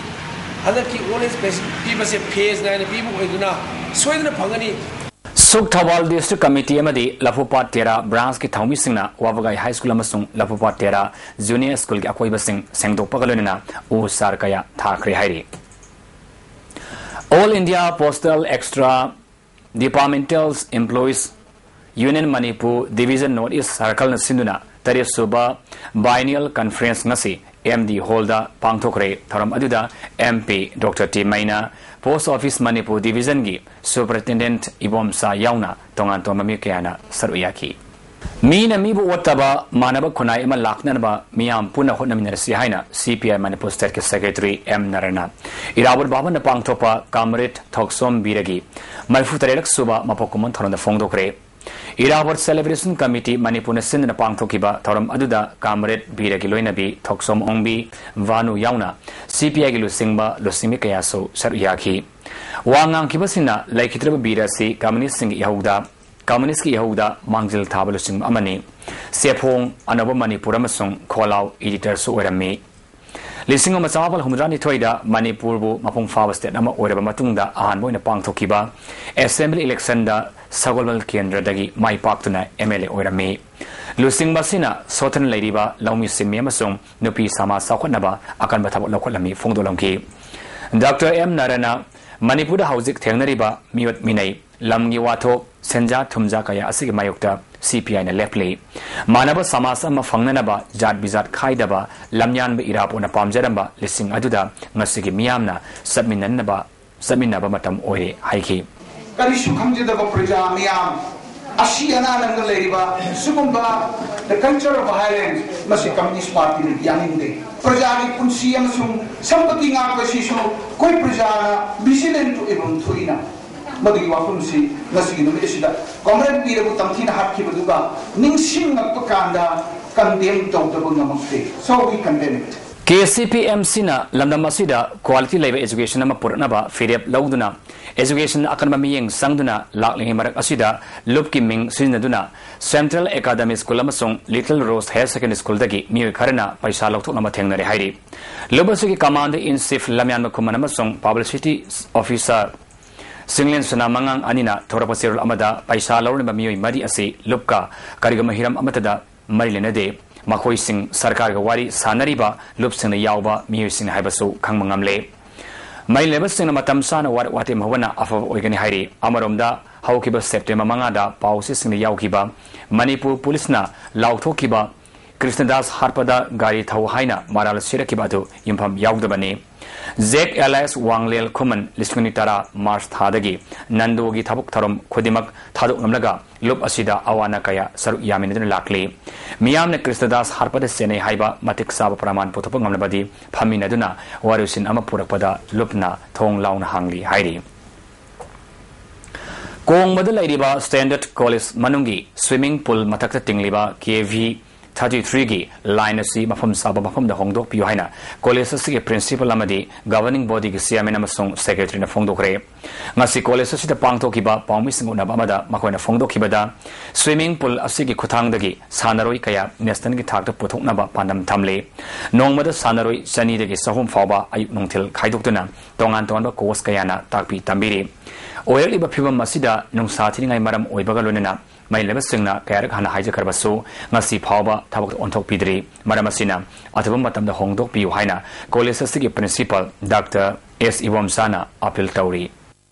ꯍꯟꯗꯛꯀꯤ ꯑꯣꯜ ꯑꯦꯖ ꯄꯦꯟꯁꯟ ꯄꯤꯕꯁꯦ ꯐꯦꯖ ꯅꯥꯏꯅ ꯄꯤꯕ ꯑꯣꯏꯗꯨꯅ ꯁꯣꯏꯗꯅ ꯐꯪꯒꯅꯤ꯫ ꯁꯨꯛ ꯊꯧꯕꯥꯜ ꯗꯤꯁꯇ꯭ꯔꯤꯛ ꯀꯃꯤꯇꯤ ꯑꯃꯗꯤ ꯂꯐꯨꯄꯥꯠ ꯇꯦꯔꯥ ꯕ꯭ꯔꯥꯟꯁꯀꯤ ꯊꯧꯃꯤꯁꯤꯡꯅ ꯋꯥꯕꯒꯥꯏ ꯍꯥꯏ ꯁ꯭ꯀꯨꯜ ꯑꯃꯁꯨꯡ ꯂꯐꯨꯄꯥꯠ ꯇꯦꯔꯥ ꯖꯨꯅꯤꯌꯔ ꯁ꯭ꯀꯨꯜꯒꯤ ꯑꯀꯣꯏꯕꯁꯤꯡ ꯁꯦꯡꯗꯣꯛꯄꯒ ꯂꯣꯏꯅꯅ ꯎ ꯆꯥꯔ ꯀꯌꯥ ꯊꯥꯈ꯭ꯔꯦ ꯍꯥꯏꯔꯤ꯫ All India Postal Extra Departmental Employees Union Manipur Division North East Circlena ꯁꯤꯟꯗꯨꯅ ꯇꯔꯦꯠ ꯁꯨꯕ Biennial Conference ꯉꯁꯤ ꯑꯦꯝ ꯗꯤ ꯍꯣꯜꯗ ꯄꯥꯡꯊꯣꯛꯈ꯭ꯔꯦ꯫ ꯊꯧꯔꯝ ꯑꯗꯨꯗ M P doctor T Meina, post office Manipur ꯗꯤꯕꯤꯖꯟꯒꯤ ꯁꯨꯄꯔꯤꯟꯇꯦꯟꯗꯦꯟꯠ ꯏꯕꯣꯝꯆꯥ ꯌꯥꯎꯅ ꯇꯣꯉꯥꯟ ꯇꯣꯉꯥꯟꯕ ꯃꯤꯑꯣꯏ ꯀꯌꯥꯅ ꯁꯔꯨꯛ ꯌꯥꯈꯤ꯫ ꯃꯤꯅ ꯃꯤꯕꯨ ꯑꯣꯠꯇꯕ ꯃꯥꯟꯅꯕ ꯈꯨꯟꯅꯥꯏ ꯑꯃ ꯂꯥꯛꯅꯅꯕ ꯃꯤꯌꯥꯝ ꯄꯨꯟꯅ ꯍꯣꯠꯅꯃꯤꯟꯅꯔꯁꯤ ꯍꯥꯏꯅ ꯁꯤ ꯄꯤ ꯑꯥꯏ ꯃꯅꯤꯄꯨꯔ ꯁ꯭ꯇꯦꯠꯀꯤ ꯁꯦꯀ꯭ꯔꯦꯇꯔꯤ ꯑꯦꯝ ꯅꯔꯅ ꯏꯔꯥꯕꯣꯠ ꯚꯕꯟꯗ ꯄꯥꯡꯊꯣꯛꯄ ꯀꯥꯃꯔꯦꯗ ꯊꯣꯛꯆꯣꯝ ꯕꯤꯔꯒꯤ ꯃꯔꯤꯐꯨ ꯇꯔꯦꯠꯂꯛ ꯁꯨꯕ ꯃꯄꯣꯛ ꯀꯨꯝꯑꯣꯟ ꯊꯧꯔꯝꯗ ꯐꯣꯡꯗꯣꯛꯈ꯭ꯔꯦ꯫ ꯏꯔꯥꯕꯣꯠ ꯁꯦꯂꯦꯕ꯭ꯔꯦꯁꯟ ꯀꯃꯤꯇꯤ ꯃꯅꯤꯄꯨꯔꯅ ꯁꯤꯟꯗꯨꯅ ꯄꯥꯡꯊꯣꯛꯈꯤꯕ ꯊꯧꯔꯝ ꯑꯗꯨꯗ ꯀꯥꯃꯔꯦꯗ ꯕꯤꯔꯒꯤ ꯂꯣꯏꯅꯕꯤ ꯊꯣꯛꯆꯣꯝ ꯑꯣꯡꯕꯤ, ꯚꯥꯅꯨ ꯌꯥꯎꯅ ꯁꯤ ꯄꯤ ꯑꯥꯏꯒꯤ ꯂꯨꯆꯤꯡꯕ ꯂꯨꯆꯤꯡꯕꯤ ꯀꯌꯥꯁꯨ ꯁꯔꯨꯛ ꯌꯥꯈꯤ꯫ ꯋꯥ ꯉꯥꯡꯈꯤꯕꯁꯤꯡꯅ ꯂꯩꯈꯤꯗ꯭ꯔꯕ ꯕꯤꯔ ꯑꯁꯤ ꯀꯝꯌꯨꯅꯤꯁ꯭ꯠꯁꯤꯡꯒꯤ ꯏꯍꯧꯗ, ꯀꯝꯌꯨꯅꯤꯁ꯭ꯠꯀꯤ ꯏꯍꯧꯗ ꯃꯥꯡꯖꯤꯜ ꯊꯥꯕ ꯂꯨꯆꯤꯡꯕ ꯑꯃꯅꯤ꯫ ꯆꯦꯐꯣꯡ, ꯑꯅꯧꯕ ꯃꯅꯤꯄꯨꯔ ꯑꯃꯁꯨꯡ ꯈꯣꯜꯂꯥꯎ ꯏꯗꯤꯇꯔꯁꯨ ꯑꯣꯏꯔꯝꯃꯤ꯫ ꯂꯤꯁꯤꯡ ꯑꯃ ꯆꯥꯃꯥꯄꯜ ꯍꯨꯝꯐꯨꯇꯔꯥꯅꯤꯊꯣꯏꯗ ꯃꯅꯤꯄꯨꯔꯕꯨ ꯃꯄꯨꯡ ꯐꯥꯕ ꯁ꯭ꯇꯦꯠ ꯑꯃ ꯑꯣꯏꯔꯕ ꯃꯇꯨꯡꯗ ꯑꯍꯥꯟꯕ ꯑꯣꯏꯅ ꯄꯥꯡꯊꯣꯛꯈꯤꯕ ꯑꯦꯁꯦꯝꯕ꯭ꯂꯤ ꯏꯂꯦꯛꯁꯟꯗ ꯁꯒꯣꯜꯕꯜ ꯀꯦꯟꯗ꯭ꯔꯗꯒꯤ ꯃꯥꯏ ꯄꯥꯛꯇꯨꯅ ꯑꯦꯝ ꯑꯦꯜ ꯑꯦ ꯑꯣꯏꯔꯝꯃꯤ꯫ ꯂꯨꯆꯤꯡꯕ ꯑꯁꯤꯅ ꯁꯣꯠꯊꯅ ꯂꯩꯔꯤꯕ ꯂꯧꯃꯤ ꯁꯤꯟꯃꯤ ꯑꯃꯁꯨꯡ ꯅꯨꯄꯤ ꯁꯃꯥꯖ ꯆꯥꯎꯈꯠꯅꯕ ꯑꯀꯟꯕ ꯊꯕꯛ ꯂꯧꯈꯠꯂꯝꯃꯤ ꯐꯣꯡꯗꯣꯛꯂꯝꯈꯤ꯫ ꯗꯥꯛꯇꯔ ꯑꯦꯝ ꯅꯥꯔꯥꯌꯅ ꯃꯅꯤꯄꯨꯔꯗ ꯍꯧꯖꯤꯛ ꯊꯦꯡꯅꯔꯤꯕ ꯃꯤꯑꯣꯠ ꯃꯤꯅꯩ, ꯂꯝꯒꯤ ꯋꯥꯊꯣꯛ, ꯁꯦꯟꯖꯥ ꯊꯨꯝꯖꯥ ꯀꯌꯥ ꯑꯁꯤꯒꯤ ꯃꯥꯌꯣꯛꯇ ꯁꯤ ꯄꯤ ꯑꯥꯏꯅ ꯂꯦꯞꯂꯤ꯫ ꯃꯥꯟꯅꯕ ꯁꯃꯥꯖ ꯑꯃ ꯐꯪꯅꯅꯕ ꯖꯥꯠ ꯕꯤꯖꯥꯠ ꯈꯥꯏꯗꯕ, ꯂꯝꯌꯥꯟꯕ ꯏꯔꯥꯕꯣꯠꯅ ꯄꯥꯝꯖꯔꯝꯕ ꯂꯤꯁꯤꯡ ꯑꯗꯨꯗ ꯉꯁꯤꯒꯤ ꯃꯤꯌꯥꯝꯅ ꯆꯠꯃꯤꯟꯅꯅꯕ, ꯆꯠꯃꯤꯟꯅꯕ ꯃꯇꯝ ꯑꯣꯏꯔꯦ ꯍꯥꯏꯈꯤ꯫ ꯀꯔꯤꯁꯨ ꯈꯪꯖꯗꯕ ꯄ꯭ꯔꯖꯥ ꯃꯤꯌꯥꯝ, ꯑꯁꯤ ꯑꯅꯥ ꯅꯪꯅ ꯂꯩꯔꯤꯕ ꯁꯤꯒꯨꯝꯕ the culture of violence, ꯃꯁꯤ ꯀꯝꯌꯨꯅꯤꯁ꯭ꯠ ꯄꯥꯔꯇꯤꯅ ꯌꯥꯅꯤꯡꯗꯦ꯫ ꯄ꯭ꯔꯖꯥꯒꯤ ꯄꯨꯟꯁꯤ ꯑꯃꯁꯨꯡ ꯁꯝꯄꯇꯤ ꯉꯥꯛꯄꯁꯤꯁꯨ ꯑꯩꯈꯣꯏ ꯄ꯭ꯔꯖꯥꯅ vigilant ꯑꯣꯏꯐꯝ ꯊꯣꯛꯏꯅ꯫ ꯃꯗꯨꯒꯤ ꯋꯥꯐꯝꯁꯤ ꯉꯁꯤꯒꯤ ꯅꯨꯃꯤꯠ ꯑꯁꯤꯗ ꯀꯣꯝꯔꯦꯗ ꯕꯤꯔꯕꯨ ꯇꯝꯊꯤꯅ ꯍꯥꯠꯈꯤꯕꯗꯨꯒ ꯅꯤꯡꯁꯤꯡꯂꯛꯄ ꯀꯥꯟꯗ condemn ꯇꯧꯗꯕ ꯉꯝꯃꯛꯇꯦ꯫ So we condemn it. K C P M ꯁꯤꯅ ꯂꯝꯗꯝ ꯑꯁꯤꯗ quality ꯂꯩꯕ education ꯑꯃ ꯄꯨꯔꯛꯅꯕ ꯐꯤꯔꯦꯞ ꯂꯧꯗꯨꯅ education ꯑꯀꯟꯕ ꯃꯤꯠꯌꯦꯡ ꯆꯪꯗꯨꯅ ꯂꯥꯛꯂꯤꯉꯩ ꯃꯔꯛ ꯑꯁꯤꯗ ꯂꯨꯞꯀꯤ ꯃꯤꯡ ꯁꯤꯖꯤꯟꯅꯗꯨꯅ Central Academy School ꯑꯃꯁꯨꯡ Little Rose Higher Secondary Schoolꯗꯒꯤ ꯃꯤꯑꯣꯏ ꯈꯔꯅ ꯄꯩꯁꯥ ꯂꯧꯊꯣꯛꯅꯕ ꯊꯦꯡꯅꯔꯦ ꯍꯥꯏꯔꯤ꯫ ꯂꯨꯞ ꯑꯁꯤꯒꯤ commander in chief ꯂꯝꯌꯥꯟꯕ ꯈꯨꯃꯟ ꯑꯃꯁꯨꯡ publicity officer ꯆꯤꯡꯂꯦꯟ ꯁꯅꯥꯃꯉꯥꯡ ꯑꯅꯤꯅ ꯊꯣꯔꯛꯄ ꯆꯦꯔꯣꯜ ꯑꯃꯗ ꯄꯩꯁꯥ ꯂꯧꯔꯝꯕ ꯃꯤꯑꯣꯏ ꯃꯔꯤ ꯑꯁꯤ ꯂꯨꯞꯀ ꯀꯔꯤꯒꯨꯝꯕ ꯍꯤꯔꯝ ꯑꯃꯠꯇꯗ ꯃꯔꯤ ꯂꯩꯅꯗꯦ꯫ ꯃꯈꯣꯏꯁꯤꯡ ꯁꯔꯀꯥꯔꯒ ꯋꯥꯔꯤ ꯁꯥꯅꯔꯤꯕ ꯂꯨꯞꯁꯤꯡꯅ ꯌꯥꯎꯕ ꯃꯤꯑꯣꯏꯁꯤꯡ ꯍꯥꯏꯕꯁꯨ ꯈꯪꯕ ꯉꯝꯂꯦ꯫ ꯃꯔꯤ ꯂꯩꯅꯕꯁꯤꯡꯅ ꯃꯇꯝ ꯆꯥꯅ ꯋꯥꯔꯦꯞ ꯋꯥꯇꯦꯝ ꯍꯧꯕꯅ ꯑꯐꯕ ꯑꯣꯏꯒꯅꯤ ꯍꯥꯏꯔꯤ꯫ ꯑꯃꯔꯣꯝꯗ, ꯍꯧꯈꯤꯕ ꯁꯦꯞꯇꯦꯝꯕꯔ ꯃꯉꯥꯗ ꯄꯥꯎꯆꯦꯁꯤꯡꯗ ꯌꯥꯎꯈꯤꯕ ꯃꯅꯤꯄꯨꯔ ꯄꯨꯂꯤꯁꯅ ꯂꯥꯎꯊꯣꯛꯈꯤꯕ ꯀ꯭ꯔꯤꯁꯅꯗꯥꯁ ꯍꯥꯠꯄꯗ ꯒꯥꯔꯤ ꯊꯧ ꯍꯥꯏꯅ ꯃꯔꯥꯜ ꯁꯤꯔꯛꯈꯤꯕ ꯑꯗꯨ ꯌꯨꯝꯐꯝ ꯌꯥꯎꯗꯕꯅꯤ꯫ ꯖꯦꯛ alias ꯋꯥꯡꯂꯦꯜ ꯈꯨꯃꯟ ꯂꯤꯁꯤꯡ ꯑꯅꯤ ꯇꯔꯥ ꯃꯥꯔꯆ ꯊꯥꯗꯒꯤ ꯅꯟꯗꯣꯒꯤ ꯊꯕꯛ ꯊꯧꯔꯝ ꯈꯨꯗꯤꯡꯃꯛ ꯊꯥꯗꯣꯛꯂꯝꯂꯒ ꯂꯨꯞ ꯑꯁꯤꯗ ꯑꯋꯥ ꯑꯅꯥ ꯀꯌꯥ ꯁꯔꯨꯛ ꯌꯥꯃꯤꯟꯅꯗꯨꯅ ꯂꯥꯛꯂꯤ꯫ ꯃꯤꯌꯥꯝꯅ ꯀ꯭ꯔꯤꯁꯅꯗꯥꯁ ꯍꯥꯠꯄꯗ ꯆꯦꯟꯅꯩ ꯍꯥꯏꯕ ꯃꯇꯤꯛ ꯆꯥꯕ ꯄ꯭ꯔꯃꯥꯟ ꯄꯨꯊꯣꯛꯄ ꯉꯝꯂꯕꯗꯤ ꯐꯝꯃꯤꯟꯅꯗꯨꯅ ꯋꯥꯔꯣꯏꯁꯤꯟ ꯑꯃ ꯄꯨꯔꯛꯄꯗ ꯂꯨꯞꯅ ꯊꯣꯡ ꯂꯥꯎꯅ ꯍꯥꯡꯂꯤ ꯍꯥꯏꯔꯤ꯫ ꯀꯣꯡꯕꯗ ꯂꯩꯔꯤꯕ ꯁ꯭ꯇꯦꯟꯗꯔꯗ ꯀꯣꯂꯦꯖ ꯃꯅꯨꯡꯒꯤ swimming pool ꯃꯊꯛꯇ ꯇꯤꯡꯂꯤꯕ ꯀꯦ ꯚꯤ ꯊꯥꯔꯇꯤ ꯊ꯭ꯔꯤꯒꯤ ꯂꯥꯏꯟ ꯑꯁꯤ ꯃꯐꯝ ꯆꯥꯕ ꯃꯐꯝꯗ ꯍꯣꯡꯗꯣꯛꯄꯤꯌꯨ ꯍꯥꯏꯅ ꯀꯣꯂꯦꯖ ꯑꯁꯤꯒꯤ ꯄ꯭ꯔꯤꯟꯁꯤꯄꯥꯜ ꯑꯃꯗꯤ ꯒꯚꯔꯅꯤꯡ ꯕꯣꯗꯤꯒꯤ ꯆꯤꯌꯔꯃꯦꯟ ꯑꯃꯁꯨꯡ ꯁꯦꯀ꯭ꯔꯦꯇꯔꯤꯅ ꯐꯣꯡꯗꯣꯛꯈ꯭ꯔꯦ꯫ ꯉꯁꯤ ꯀꯣꯂꯦꯖ ꯑꯁꯤꯗ ꯄꯥꯡꯊꯣꯛꯈꯤꯕ ꯄꯥꯎꯃꯤꯁꯤꯡ ꯎꯅꯕ ꯑꯃꯗ ꯃꯈꯣꯏꯅ ꯐꯣꯡꯗꯣꯛꯈꯤꯕꯗ, ꯁ꯭ꯋꯤꯃꯤꯡ ꯄꯨꯜ ꯑꯁꯤꯒꯤ ꯈꯨꯠꯊꯥꯡꯗꯒꯤ ꯁꯥꯟꯅꯔꯣꯏ ꯀꯌꯥ ꯅꯦꯁꯅꯦꯜꯒꯤ ꯊꯥꯛꯇ ꯄꯨꯊꯣꯛꯅꯕ ꯄꯥꯟꯗꯝ ꯊꯝꯂꯤ꯫ ꯅꯣꯡꯃꯗ ꯁꯥꯟꯅꯔꯣꯏ ꯆꯅꯤꯗꯒꯤ ꯆꯍꯨꯝ ꯐꯥꯎꯕ ꯑꯌꯨꯛ ꯅꯨꯡꯊꯤꯜ ꯈꯥꯏꯗꯣꯛꯇꯨꯅ ꯇꯣꯉꯥꯟ ꯇꯣꯉꯥꯟꯕ ꯀꯣꯆ ꯀꯌꯥꯅ ꯇꯥꯛꯄꯤ ꯇꯝꯕꯤꯔꯤ꯫ ꯑꯣꯏꯔꯛꯂꯤꯕ ꯐꯤꯕꯝ ꯑꯁꯤꯗ ꯅꯨꯡꯁꯥ ꯊꯤꯅꯤꯡꯉꯥꯏ ꯃꯔꯝ ꯑꯣꯏꯕꯒ ꯂꯣꯏꯅꯅ ꯃꯩ ꯂꯩꯕꯁꯤꯡꯅ ꯀꯌꯥꯔꯛ ꯍꯥꯟꯅ ꯍꯥꯏꯖꯈ꯭ꯔꯕꯁꯨ, ꯉꯁꯤ ꯐꯥꯎꯕ ꯊꯕꯛꯇ ꯑꯣꯟꯊꯣꯛꯄꯤꯗ꯭ꯔꯤ꯫ ꯃꯔꯝ ꯑꯁꯤꯅ, ꯑꯊꯨꯕ ꯃꯇꯝꯗ ꯍꯣꯡꯗꯣꯛꯄꯤꯌꯨ ꯍꯥꯏꯅ ꯀꯣꯂꯦꯖ ꯑꯁꯤꯒꯤ ꯄ꯭ꯔꯤꯟꯁꯤꯄꯥꯜ ꯗꯥꯛꯇꯔ ꯑꯦꯁ ꯏꯕꯣꯝꯆꯥꯅ ꯑꯄꯤꯜ ꯇꯧꯔꯤ꯫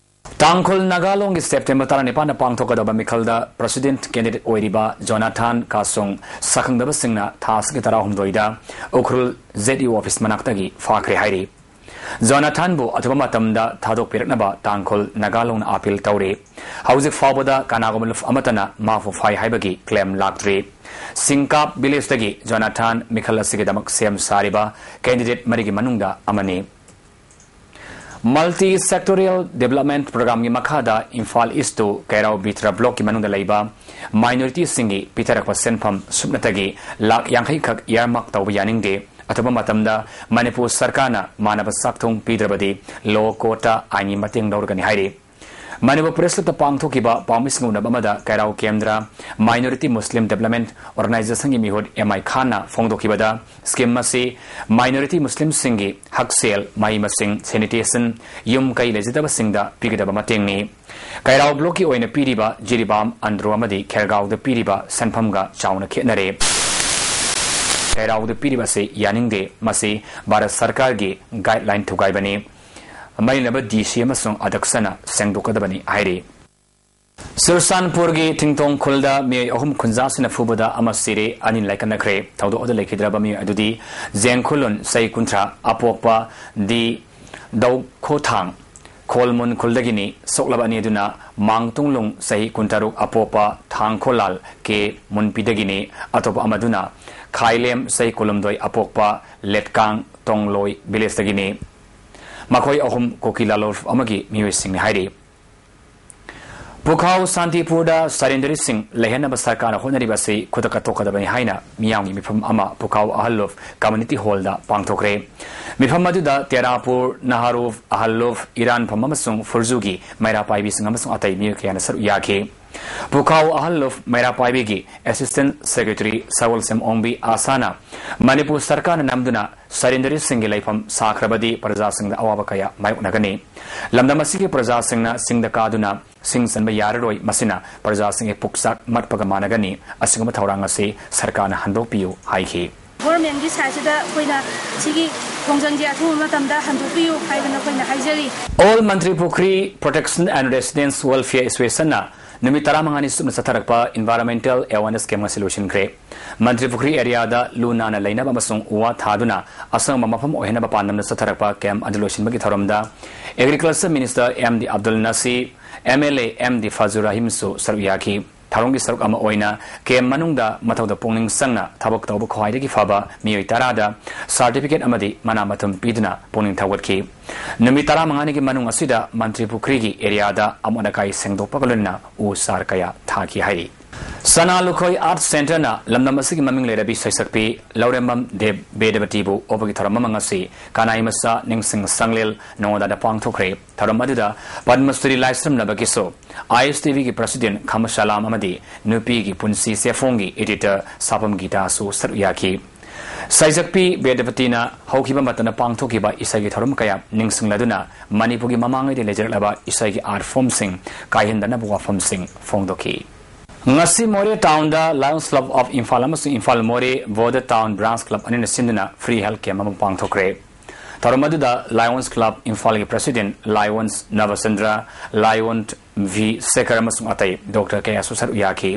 ꯇꯥꯡꯈꯨꯜ ꯅꯥꯒꯥ ꯂꯣꯟꯒꯤ ꯁꯦꯞꯇꯦꯝꯕꯔ ꯇꯔꯥꯅꯤꯄꯥꯟꯗ ꯄꯥꯡꯊꯣꯛꯀꯗꯕ ꯃꯤꯈꯜꯗ ꯄ꯭ꯔꯁꯤꯗꯦꯟꯠ ꯀꯦꯟꯗꯤꯗꯦꯠ ꯑꯣꯏꯔꯤꯕ ꯖꯣꯅꯥꯊꯥꯟ ꯀꯥꯁꯨꯡ ꯁꯛꯈꯪꯗꯕꯁꯤꯡꯅ ꯊꯥ ꯑꯁꯤꯒꯤ ꯇꯔꯥꯍꯨꯝꯗꯣꯏꯗ ꯎꯈ꯭ꯔꯨꯜ ꯖꯦꯠ ꯌꯨ ꯑꯣꯐꯤꯁ ꯃꯅꯥꯛꯇꯒꯤ ꯐꯥꯈ꯭ꯔꯦ ꯍꯥꯏꯔꯤ꯫ ꯖꯣꯅꯥꯊꯥꯟꯕꯨ ꯑꯊꯨꯕ ꯃꯇꯝꯗ ꯊꯥꯗꯣꯛꯄꯤꯔꯛꯅꯕ ꯇꯥꯡꯈꯨꯜ ꯅꯥꯒꯥ ꯂꯣꯟꯅ ꯑꯄꯤꯜ ꯇꯧꯔꯤ꯫ ꯍꯧꯖꯤꯛ ꯐꯥꯎꯕꯗ ꯀꯅꯥꯒꯨꯝꯕ ꯂꯨꯞ ꯑꯃꯠꯇꯅ ꯃꯥꯕꯨ ꯐꯥꯏ ꯍꯥꯏꯕꯒꯤ ꯀ꯭ꯂꯦꯝ ꯂꯥꯛꯇ꯭ꯔꯤ꯫ ꯁꯤꯡꯀꯥꯞ ꯚꯤꯂꯦꯖꯇꯒꯤ ꯖꯣꯅꯥꯊꯥꯟ ꯃꯤꯈꯜ ꯑꯁꯤꯒꯤꯗꯃꯛ ꯁꯦꯝ ꯁꯥꯔꯤꯕ ꯀꯦꯟꯗꯤꯗꯦꯠ ꯃꯔꯤꯒꯤ ꯃꯅꯨꯡꯗ ꯑꯃꯅꯤ꯫ ꯃꯜꯇꯤ ꯁꯦꯛꯇꯣꯔꯤꯌꯦꯜ ꯗꯤꯕꯦꯂꯞꯃꯦꯟꯠ ꯄ꯭ꯔꯣꯒ꯭ꯔꯥꯝꯒꯤ ꯃꯈꯥꯗ ꯏꯝꯐꯥꯜ ꯏꯁꯇꯨ ꯀꯩꯔꯥꯎ ꯕꯤꯇ꯭ꯔ ꯕ꯭ꯂꯣꯛꯀꯤ ꯃꯅꯨꯡꯗ ꯂꯩꯕ ꯃꯥꯏꯅꯣꯔꯤꯇꯤꯁꯤꯡꯒꯤ ꯄꯤꯊꯔꯛꯄ ꯁꯦꯟꯐꯝ ꯁꯨꯞꯅꯇꯒꯤ ꯂꯥꯈ ꯌꯥꯡꯈꯩ ꯈꯛ ꯏꯌꯥꯔꯃꯥꯔꯛ ꯇꯧꯕ ꯌꯥꯅꯤꯡꯗꯦ꯫ ꯑꯊꯨꯕ ꯃꯇꯝꯗ ꯃꯅꯤꯄꯨꯔ ꯁꯔꯀꯥꯔꯅ ꯃꯥꯟꯅꯕ ꯆꯥꯛꯊꯨꯡ ꯄꯤꯗ꯭ꯔꯕꯗꯤ ꯂꯣ ꯀꯣꯔꯠꯇ ꯑꯥꯏꯟꯒꯤ ꯃꯇꯦꯡ ꯂꯧꯔꯒꯅꯤ ꯍꯥꯏꯔꯤ꯫ ꯃꯅꯤꯄꯨꯔ ꯄ꯭ꯔꯦꯁ ꯀ꯭ꯂꯕꯇ ꯄꯥꯡꯊꯣꯛꯈꯤꯕ ꯄꯥꯎꯃꯤꯁꯤꯡ ꯎꯅꯕ ꯑꯃꯗ ꯀꯩꯔꯥꯎ ꯀꯦꯟꯗ꯭ꯔ ꯃꯥꯏꯅꯣꯔꯤꯇꯤ ꯃꯨꯁꯂꯤꯝ ꯗꯤꯕꯦꯂꯞꯃꯦꯟꯠ ꯑꯣꯔꯒꯅꯥꯏꯖꯦꯁꯟꯒꯤ ꯃꯤꯍꯨꯠ ꯑꯦꯝ ꯑꯥꯏ ꯈꯥꯟꯅ ꯐꯣꯡꯗꯣꯛꯈꯤꯕꯗ, ꯁ꯭ꯀꯤꯝ ꯑꯁꯤ ꯃꯥꯏꯅꯣꯔꯤꯇꯤ ꯃꯨꯁꯂꯤꯝꯁꯤꯡꯒꯤ ꯍꯛꯁꯦꯜ, ꯃꯍꯩ ꯃꯁꯤꯡ, ꯁꯦꯅꯤꯇꯦꯁꯟ, ꯌꯨꯝ ꯀꯩ ꯂꯩꯖꯗꯕꯁꯤꯡꯗ ꯄꯤꯒꯗꯕ ꯃꯇꯦꯡꯅꯤ꯫ ꯀꯩꯔꯥꯎ ꯕ꯭ꯂꯣꯛꯀꯤ ꯑꯣꯏꯅ ꯄꯤꯔꯤꯕ ꯖꯤꯔꯤꯕꯥꯝ, ꯑꯟꯗ꯭ꯔꯣ ꯑꯃꯗꯤ ꯈꯦꯔꯒꯥꯎꯗ ꯄꯤꯔꯤꯕ ꯁꯦꯟꯐꯝꯒ ꯆꯥꯎꯅ ꯈꯦꯠꯅꯔꯦ꯫ ꯀꯩꯔꯥꯎꯗ ꯄꯤꯔꯤꯕ ꯑꯁꯤ ꯌꯥꯅꯤꯡꯗꯦ꯫ ꯃꯁꯤ ꯚꯥꯔꯠ ꯁꯔꯀꯥꯔꯒꯤ ꯒꯥꯏꯗꯂꯥꯏꯟ ꯊꯨꯒꯥꯏꯕꯅꯤ꯫ ꯃꯔꯤ ꯂꯩꯅꯕ ꯗꯤ ꯁꯤ ꯑꯃꯁꯨꯡ ꯑꯗꯛꯁꯅ ꯁꯦꯡꯗꯣꯛꯀꯗꯕꯅꯤ ꯍꯥꯏꯔꯤ꯫ ꯆꯨꯔꯆꯥꯟꯄꯨꯔꯒꯤ ꯊꯤꯡꯇꯣꯡ ꯈꯨꯜꯗ ꯃꯤꯑꯣꯏ ꯑꯍꯨꯝ ꯈꯨꯟꯖꯥꯁꯤꯡꯅ ꯐꯨꯕꯗ ꯑꯃ ꯁꯤꯔꯦ, ꯑꯅꯤ ꯂꯥꯏꯀꯠꯅꯈ꯭ꯔꯦ꯫ ꯊꯧꯗꯣꯛ ꯑꯗꯨ ꯂꯩꯈꯤꯗ꯭ꯔꯕ ꯃꯤꯑꯣꯏ ꯑꯗꯨꯗꯤ ꯖꯦꯡꯈꯨꯂꯨꯟ ꯆꯍꯤ ꯀꯨꯟꯊ꯭ꯔꯥ, ꯑꯄꯣꯛꯄ ꯗꯤ ꯗꯧꯈꯣꯊꯥꯡ, ꯈꯣꯜꯃꯨꯟ ꯈꯨꯜꯗꯒꯤꯅꯤ꯫ ꯁꯣꯛꯂꯕ ꯑꯅꯤ ꯑꯗꯨꯅ ꯃꯥꯡꯇꯨꯡꯂꯨꯡ ꯆꯍꯤ ꯀꯨꯟꯇꯔꯨꯛ, ꯑꯄꯣꯛꯄ ꯊꯥꯡꯈꯣꯂꯥꯜ ꯀꯦ ꯃꯨꯟꯄꯤꯗꯒꯤꯅꯤ꯫ ꯑꯇꯣꯞꯄ ꯑꯃꯗꯨꯅ ꯈꯥꯏꯂꯦꯝ ꯆꯍꯤ ꯀꯨꯟꯍꯨꯝꯗꯣꯏ, ꯑꯄꯣꯛꯄ ꯂꯦꯠꯀꯥꯡ ꯇꯣꯡꯂꯣꯏ ꯚꯤꯂꯦꯖꯇꯒꯤꯅꯤ꯫ ꯃꯈꯣꯏ ꯑꯍꯨꯝ ꯀꯨꯀꯤ ꯂꯥꯂꯣꯜ ꯑꯃꯒꯤ ꯃꯤꯑꯣꯏꯁꯤꯡꯅꯤ ꯍꯥꯏꯔꯤ꯫ ꯄꯨꯈꯥꯎ ꯁꯥꯟꯇꯤꯄꯨꯔꯗ ꯁꯥꯔꯦꯟꯗꯔꯤꯁꯤꯡ ꯂꯩꯍꯟꯅꯕ ꯁꯔꯀꯥꯔꯅ ꯍꯣꯠꯅꯔꯤꯕ ꯑꯁꯤ ꯈꯨꯗꯛꯇ ꯇꯣꯛꯀꯗꯕꯅꯤ ꯍꯥꯏꯅ ꯃꯤꯌꯥꯝꯒꯤ ꯃꯤꯐꯝ ꯑꯃ ꯄꯨꯈꯥꯎ ꯑꯍꯜ ꯂꯨꯞ ꯀꯝꯃ꯭ꯌꯨꯅꯤꯇꯤ ꯍꯣꯜꯗ ꯄꯥꯡꯊꯣꯛꯈ꯭ꯔꯦ꯫ ꯃꯤꯐꯝ ꯑꯗꯨꯗ ꯇꯦꯔꯥꯄꯨꯔ, ꯅꯍꯥꯔꯨꯐ, ꯑꯍꯜ ꯂꯨꯞ, ꯏꯔꯥꯟꯐꯝ ꯑꯃꯁꯨꯡ ꯐꯨꯔꯖꯨꯒꯤ ꯃꯩꯔꯥ ꯄꯥꯏꯕꯤꯁꯤꯡ ꯑꯃꯁꯨꯡ ꯑꯇꯩ ꯃꯤꯑꯣꯏ ꯀꯌꯥꯅ ꯁꯔꯨꯛ ꯌꯥꯈꯤ꯫ ꯄꯨꯈꯥꯎ ꯑꯍꯜ ꯂꯨꯞ ꯃꯩꯔꯥ ꯄꯥꯏꯕꯤꯒꯤ ꯑꯦꯁꯤꯁꯇꯦꯟꯠ ꯁꯦꯀ꯭ꯔꯦꯇꯔꯤ ꯁꯒꯣꯜꯁꯦꯝ ꯑꯣꯡꯕꯤ ꯑꯥꯁꯥꯅ ꯃꯅꯤꯄꯨꯔ ꯁꯔꯀꯥꯔꯅ ꯅꯝꯗꯨꯅ ꯁꯔꯦꯟꯗꯔꯤꯁꯤꯡꯒꯤ ꯂꯩꯐꯝ ꯁꯥꯈ꯭ꯔꯕꯗꯤ ꯄ꯭ꯔꯖꯥꯁꯤꯡꯗ ꯑꯋꯥꯕ ꯀꯌꯥ ꯃꯥꯌꯣꯛꯅꯒꯅꯤ꯫ ꯂꯝꯗꯝ ꯑꯁꯤꯒꯤ ꯄ꯭ꯔꯖꯥꯁꯤꯡꯅ ꯆꯤꯡꯗ ꯀꯥꯗꯨꯅ ꯁꯤꯡ ꯆꯟꯕ ꯌꯥꯔꯔꯣꯏ꯫ ꯃꯁꯤꯅ ꯄ꯭ꯔꯖꯥꯁꯤꯡꯒꯤ ꯄꯨꯛꯆꯥꯛ ꯃꯠꯄꯒ ꯃꯥꯟꯅꯒꯅꯤ꯫ ꯑꯁꯤꯒꯨꯝꯕ ꯊꯧꯔꯥꯡ ꯑꯁꯤ ꯁꯔꯀꯥꯔꯅ ꯍꯟꯗꯣꯛꯄꯤꯌꯨ ꯍꯥꯏꯈꯤ꯫ ꯒꯣꯔꯃꯦꯟꯒꯤ ꯁꯥꯏꯠꯁꯤꯗ ꯑꯩꯈꯣꯏꯅ ꯁꯤꯒꯤ ꯈꯣꯡꯖꯪꯁꯦ ꯑꯊꯨꯕ ꯃꯇꯝꯗ ꯍꯟꯗꯣꯛꯄꯤꯌꯨ ꯍꯥꯏꯗꯅ ꯑꯩꯈꯣꯏꯅ ꯍꯥꯏꯖꯔꯤ꯫ All ꯃꯟꯇ꯭ꯔꯤ ꯄꯨꯈ꯭ꯔꯤ Protection and Residents Welfare Associationꯅ ꯅꯨꯃꯤꯠ ꯇꯔꯥꯃꯉꯥꯅꯤ ꯆꯨꯞꯅ ꯆꯠꯊꯔꯛꯄ environmental awareness camp ꯉꯁꯤ ꯂꯣꯏꯁꯤꯟꯈ꯭ꯔꯦ꯫ ꯃꯟꯇ꯭ꯔꯤ ꯄꯨꯈ꯭ꯔꯤ ꯑꯦꯔꯤꯌꯥꯗ ꯂꯨ ꯅꯥꯟꯅ ꯂꯩꯅꯕ ꯑꯃꯁꯨꯡ ꯎ ꯋꯥ ꯊꯥꯗꯨꯅ ꯑꯁꯪꯕ ꯃꯐꯝ ꯑꯣꯏꯍꯟꯅꯕ ꯄꯥꯟꯗꯝꯗ ꯆꯠꯊꯔꯛꯄ camp ꯑꯗꯨ ꯂꯣꯏꯁꯤꯟꯕꯒꯤ ꯊꯧꯔꯝꯗ Agriculture Minister M D Abdul Nasir, M L A M D Fazur ꯔꯍꯤꯝꯁꯨ ꯁꯔꯨꯛ ꯌꯥꯈꯤ꯫ ꯊꯧꯔꯝꯒꯤ ꯁꯔꯨꯛ ꯑꯃ ꯑꯣꯏꯅ camp ꯃꯅꯨꯡꯗ ꯃꯊꯧꯗ ꯄꯨꯛꯅꯤꯡ ꯆꯪꯅ ꯊꯕꯛ ꯇꯧꯕ ꯈ꯭ꯋꯥꯏꯗꯒꯤ ꯐꯕ ꯃꯤꯑꯣꯏ ꯇꯔꯥꯗ certificate ꯑꯃꯗꯤ ꯃꯅꯥ ꯃꯊꯨꯝ ꯄꯤꯗꯨꯅ ꯄꯨꯛꯅꯤꯡ ꯊꯧꯒꯠꯈꯤ꯫ ꯅꯨꯃꯤꯠ ꯇꯔꯥꯃꯉꯥꯅꯤꯒꯤ ꯃꯅꯨꯡ ꯑꯁꯤꯗ ꯃꯟꯇ꯭ꯔꯤ ꯄꯨꯈ꯭ꯔꯤꯒꯤ ꯑꯦꯔꯤꯌꯥꯗ ꯑꯃꯣꯠ ꯑꯀꯥꯏ ꯁꯦꯡꯗꯣꯛꯄꯒ ꯂꯣꯏꯅꯅ ꯎ ꯆꯥꯔ ꯀꯌꯥ ꯊꯥꯈꯤ ꯍꯥꯏꯔꯤ꯫ ꯁꯅꯥ ꯂꯨꯈꯣꯏ Arts Centreꯅ ꯂꯝꯗꯝ ꯑꯁꯤꯒꯤ ꯃꯃꯤꯡ ꯂꯩꯔꯕꯤ ꯁꯩꯁꯛꯄꯤ ꯂꯧꯔꯦꯝꯕꯝ ꯗꯦꯕ ꯕꯦꯗꯕꯇꯤꯕꯨ ꯑꯣꯛꯄꯒꯤ ꯊꯧꯔꯝ ꯑꯃ ꯉꯁꯤ ꯀꯅꯥꯏ ꯃꯆꯥ ꯅꯤꯡꯁꯤꯡ ꯁꯪꯂꯦꯜ ꯅꯉꯣꯟꯗꯗ ꯄꯥꯡꯊꯣꯛꯈ꯭ꯔꯦ꯫ ꯊꯧꯔꯝ ꯑꯗꯨꯗ ꯄꯗꯃ ꯁ꯭ꯔꯤ ꯂꯥꯏꯁ꯭ꯔꯝ ꯂꯕꯀꯤꯁꯨ ꯑꯥꯏ ꯑꯦꯁ ꯇꯤ ꯚꯤꯒꯤ president ꯈꯝꯕ ꯁꯂꯥꯝ ꯑꯃꯗꯤ ꯅꯨꯄꯤꯒꯤ ꯄꯨꯟꯁꯤ ꯆꯦꯐꯣꯡꯒꯤ editor ꯁꯥꯄꯝ ꯒꯤꯇꯥꯁꯨ ꯁꯔꯨꯛ ꯌꯥꯈꯤ꯫ ꯁꯩꯁꯛꯄꯤ ꯕꯦꯗꯕꯇꯤꯅ ꯍꯧꯈꯤꯕ ꯃꯇꯝꯗ ꯄꯥꯡꯊꯣꯛꯈꯤꯕ ꯏꯁꯩꯒꯤ ꯊꯧꯔꯝ ꯀꯌꯥ ꯅꯤꯡꯁꯤꯡꯂꯗꯨꯅ ꯃꯅꯤꯄꯨꯔꯒꯤ ꯃꯃꯥꯡꯉꯩꯗ ꯂꯩꯖꯔꯛꯂꯕ ꯏꯁꯩꯒꯤ art formꯁꯤꯡ ꯀꯥꯏꯍꯟꯗꯅꯕ ꯋꯥꯐꯝꯁꯤꯡ ꯐꯣꯡꯗꯣꯛꯈꯤ꯫ ꯉꯁꯤ ꯃꯣꯔꯦ ꯇꯥꯎꯟꯗ Lions Club of ꯏꯝꯐꯥꯜ ꯑꯃꯁꯨꯡ ꯏꯝꯐꯥꯜ ꯃꯣꯔꯦ ꯕꯣꯗ ꯇꯥꯎꯟ branch club ꯑꯅꯤꯅ ꯁꯤꯟꯗꯨꯅ free health camp ꯑꯃ ꯄꯥꯡꯊꯣꯛꯈ꯭ꯔꯦ꯫ ꯊꯧꯔꯝ ꯑꯗꯨꯗ Lions Club ꯏꯝꯐꯥꯜꯒꯤ president Lions ꯅꯕꯆꯟꯗ꯭ꯔ, Lion ꯚꯤ ꯁꯦꯈꯔ ꯑꯃꯁꯨꯡ ꯑꯇꯩ doctor ꯀꯌꯥꯁꯨ ꯁꯔꯨꯛ ꯌꯥꯈꯤ꯫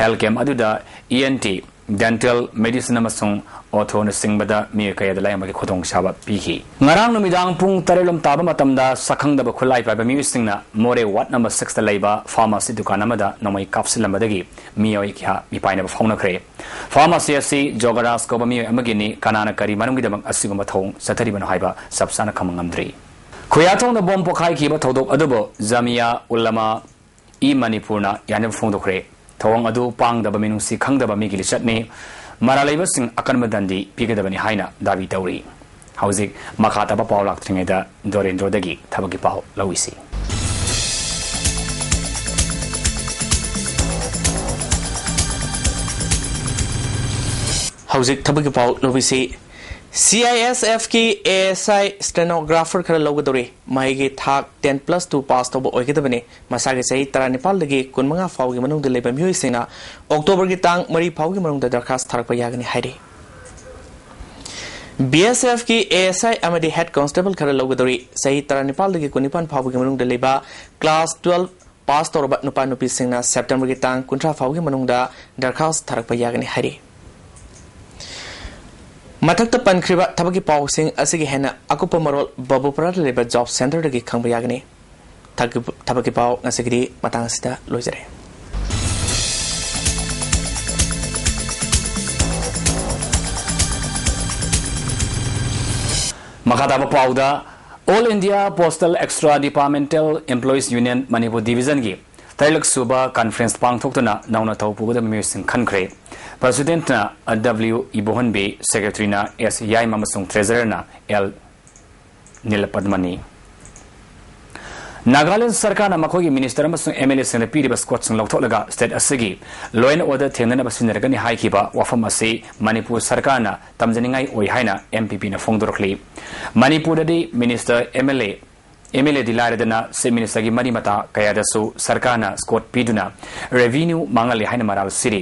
Health camp ꯑꯗꯨꯗ E N T, dental, medicine ꯑꯃꯁꯨꯡ orthoꯅꯆꯤꯡꯕꯗ ꯃꯤꯑꯣꯏ ꯀꯌꯥꯗ ꯂꯥꯌꯦꯡꯕꯒꯤ ꯈꯨꯗꯣꯡꯆꯥꯕ ꯄꯤꯈꯤ꯫ ꯉꯔꯥꯡ ꯅꯨꯃꯤꯗꯥꯡ ꯄꯨꯡ ꯇꯔꯦꯠ ꯂꯣꯝ ꯇꯥꯕ ꯃꯇꯝꯗ ꯁꯛꯈꯪꯗꯕ ꯈꯨꯠꯂꯥꯏ ꯄꯥꯏꯕ ꯃꯤꯑꯣꯏꯁꯤꯡꯅ ꯃꯣꯔꯦ ward number sixꯇ ꯂꯩꯕ pharmacy ꯗꯨꯀꯥꯟ ꯑꯃꯗ ꯅꯣꯡꯃꯩ ꯀꯥꯞꯁꯤꯜꯂꯝꯕꯗꯒꯤ ꯃꯤꯑꯣꯏ ꯀꯌꯥ ꯃꯤꯄꯥꯏꯅꯕ ꯐꯥꯎꯅꯈ꯭ꯔꯦ꯫ Pharmacy ꯑꯁꯤ ꯖꯣꯒꯔꯥꯖ ꯀꯧꯕ ꯃꯤꯑꯣꯏ ꯑꯃꯒꯤꯅꯤ꯫ ꯀꯅꯥꯅ ꯀꯔꯤ ꯃꯔꯝꯒꯤꯗꯃꯛ ꯑꯁꯤꯒꯨꯝꯕ ꯊꯧꯑꯣꯡ ꯆꯠꯊꯔꯤꯕꯅꯣ ꯍꯥꯏꯕ ꯆꯞ ꯆꯥꯅ ꯈꯪꯕ ꯉꯝꯗ꯭ꯔꯤ꯫ ꯈꯨꯌꯥꯊꯣꯡꯗ bomb ꯄꯣꯈꯥꯏꯈꯤꯕ ꯊꯧꯗꯣꯛ ꯑꯗꯨꯕꯨ ꯖꯃꯤꯌꯥ ꯎꯂꯃꯥ ꯏ ꯃꯅꯤꯄꯨꯔꯅ ꯌꯥꯅꯕ ꯐꯣꯡꯗꯣꯛꯈ꯭ꯔꯦ꯫ ꯊꯧꯑꯣꯡ ꯑꯗꯨ ꯄꯥꯡꯗꯕ ꯃꯤꯅꯨꯡꯁꯤ ꯈꯪꯗꯕ ꯃꯤꯒꯤ ꯂꯤꯆꯠꯅꯤ, ꯃꯔꯥꯜ ꯂꯩꯕꯁꯤꯡ ꯑꯀꯟꯕ ꯗꯟꯗꯤ ꯄꯤꯒꯗꯕꯅꯤ ꯍꯥꯏꯅ ꯗꯥꯕꯤ ꯇꯧꯔꯤ꯫ ꯍꯧꯖꯤꯛ ꯃꯈꯥ ꯇꯥꯕ ꯄꯥꯎ ꯂꯥꯛꯇ꯭ꯔꯤꯉꯩꯗ ꯗꯣꯔꯦꯟꯗ꯭ꯔꯣꯗꯒꯤ ꯊꯕꯛꯀꯤ ꯄꯥꯎ ꯂꯧꯏꯁꯤ꯫ ꯍꯧꯖꯤꯛ ꯊꯕꯛꯀꯤ ꯄꯥꯎ ꯂꯧꯕꯤꯁꯤ꯫ C I S ꯑꯦꯐꯀꯤ A S ꯑꯥꯏ ꯁ꯭ꯇꯦꯅꯣꯒ꯭ꯔꯥꯐꯔ ꯈꯔ ꯂꯧꯒꯗꯧꯔꯤ꯫ ꯃꯍꯩꯒꯤ ꯊꯥꯛ ten plus two ꯄꯥꯁ ꯇꯧꯕ ꯑꯣꯏꯒꯗꯕꯅꯤ꯫ ꯃꯁꯥꯒꯤ ꯆꯍꯤ ꯇꯔꯥꯅꯤꯄꯥꯜꯗꯒꯤ ꯀꯨꯟꯃꯉꯥ ꯐꯥꯎꯒꯤ ꯃꯅꯨꯡꯗ ꯂꯩꯕ ꯃꯤꯑꯣꯏꯁꯤꯡꯅ ꯑꯣꯛꯇꯣꯕꯔꯒꯤ ꯇꯥꯡ ꯃꯔꯤ ꯐꯥꯎꯒꯤ ꯃꯅꯨꯡꯗ ꯗꯔꯈꯥꯁ ꯊꯥꯔꯛꯄ ꯌꯥꯒꯅꯤ ꯍꯥꯏꯔꯤ꯫ ꯕꯤ ꯑꯦꯁ ꯑꯦꯐꯀꯤ ꯑꯦ ꯑꯦꯁ ꯑꯥꯏ ꯑꯃꯗꯤ ꯍꯦꯗ ꯀꯣꯟꯁꯇꯦꯕꯜ ꯈꯔ ꯂꯧꯒꯗꯧꯔꯤ꯫ ꯆꯍꯤ ꯇꯔꯥꯅꯤꯄꯥꯜꯗꯒꯤ ꯀꯨꯟꯅꯤꯄꯥꯜ ꯐꯥꯎꯒꯤ ꯃꯅꯨꯡꯗ ꯂꯩꯕ ꯀ꯭ꯂꯥꯁ twelve ꯄꯥꯁ ꯇꯧꯔꯕ ꯅꯨꯄꯥ ꯅꯨꯄꯤꯁꯤꯡꯅ ꯁꯦꯞꯇꯦꯝꯕꯔꯒꯤ ꯇꯥꯡ ꯀꯨꯟꯊ꯭ꯔꯥ ꯐꯥꯎꯒꯤ ꯃꯅꯨꯡꯗ ꯗꯔꯈꯥꯁ ꯊꯥꯔꯛꯄ ꯌꯥꯒꯅꯤ ꯍꯥꯏꯔꯤ꯫ ꯃꯊꯛꯇ ꯄꯟꯈ꯭ꯔꯤꯕ ꯊꯕꯛꯀꯤ ꯄꯥꯎꯁꯤꯡ ꯑꯁꯤꯒꯤ ꯍꯦꯟꯅ ꯑꯀꯨꯞꯄ ꯃꯔꯣꯜ ꯕꯕꯨꯄꯨꯔꯥꯗ ꯂꯩꯕ ꯖꯣꯕ ꯁꯦꯟꯇꯔꯗꯒꯤ ꯈꯪꯕ ꯌꯥꯒꯅꯤ꯫ ꯊꯕꯛꯀꯤ ꯊꯕꯛꯀꯤ ꯄꯥꯎ ꯉꯁꯤꯒꯤꯗꯤ ꯃꯇꯥꯡ ꯑꯁꯤꯗ ꯂꯣꯏꯖꯔꯦ꯫ ꯃꯈꯥ ꯇꯥꯕ ꯄꯥꯎꯗ, All India Postal Extra Departmental Employees Union Manipur Divisionꯒꯤ ꯇꯔꯦꯠꯂꯛ ꯁꯨꯕ ꯀꯟꯐꯔꯦꯟꯁ ꯄꯥꯡꯊꯣꯛꯇꯨꯅ ꯅꯧꯅ ꯊꯧ ꯄꯨꯒꯗꯕ ꯃꯤꯑꯣꯏꯁꯤꯡ ꯈꯟꯈ꯭ꯔꯦ꯫ ꯄ꯭ꯔꯁꯤꯗꯦꯟꯠꯅ ꯗꯕ꯭ꯂꯤꯎ ꯏꯕꯣꯍꯟꯕꯤ, ꯁꯦꯀ꯭ꯔꯦꯇꯔꯤꯅ ꯑꯦꯁ ꯌꯥꯏꯃ ꯑꯃꯁꯨꯡ ꯇ꯭ꯔꯦꯖꯔꯔꯅ ꯑꯦꯜ ꯅꯤꯂꯄꯗꯃꯅꯤ꯫ ꯅꯥꯒꯥꯂꯦꯟ ꯁꯔꯀꯥꯔꯅ ꯃꯈꯣꯏꯒꯤ ꯃꯤꯅꯤꯁꯇꯔ ꯑꯃꯁꯨꯡ ꯑꯦꯝ ꯑꯦꯜ ꯑꯦꯁꯤꯡꯗ ꯄꯤꯔꯤꯕ ꯁ꯭ꯀꯣꯠꯁꯤꯡ ꯂꯧꯊꯣꯛꯂꯒ ꯁ꯭ꯇꯦꯠ ꯑꯁꯤꯒꯤ law and order ꯊꯦꯡꯅꯅꯕ ꯁꯤꯖꯤꯟꯅꯔꯒꯅꯤ ꯍꯥꯏꯈꯤꯕ ꯋꯥꯐꯝ ꯑꯁꯤ ꯃꯅꯤꯄꯨꯔ ꯁꯔꯀꯥꯔꯅ ꯇꯝꯖꯅꯤꯡꯉꯥꯏ ꯑꯣꯏ ꯍꯥꯏꯅ ꯑꯦꯝ ꯄꯤ ꯄꯤꯅ ꯐꯣꯡꯗꯣꯔꯛꯂꯤ꯫ ꯃꯅꯤꯄꯨꯔꯗꯗꯤ minister, M L A, M L ꯑꯦꯗꯤ ꯂꯥꯏꯔꯗꯅ ꯆꯤꯐ ꯃꯤꯅꯤꯁꯇꯔꯒꯤ ꯃꯔꯤ ꯃꯇꯥ ꯀꯌꯥꯗꯁꯨ ꯁꯔꯀꯥꯔꯅ ꯁ꯭ꯀꯣꯠ ꯄꯤꯗꯨꯅ ꯔꯦꯚꯤꯅ꯭ꯌꯨ ꯃꯥꯡꯍꯜꯂꯤ ꯍꯥꯏꯅ ꯃꯔꯥꯜ ꯁꯤꯔꯤ꯫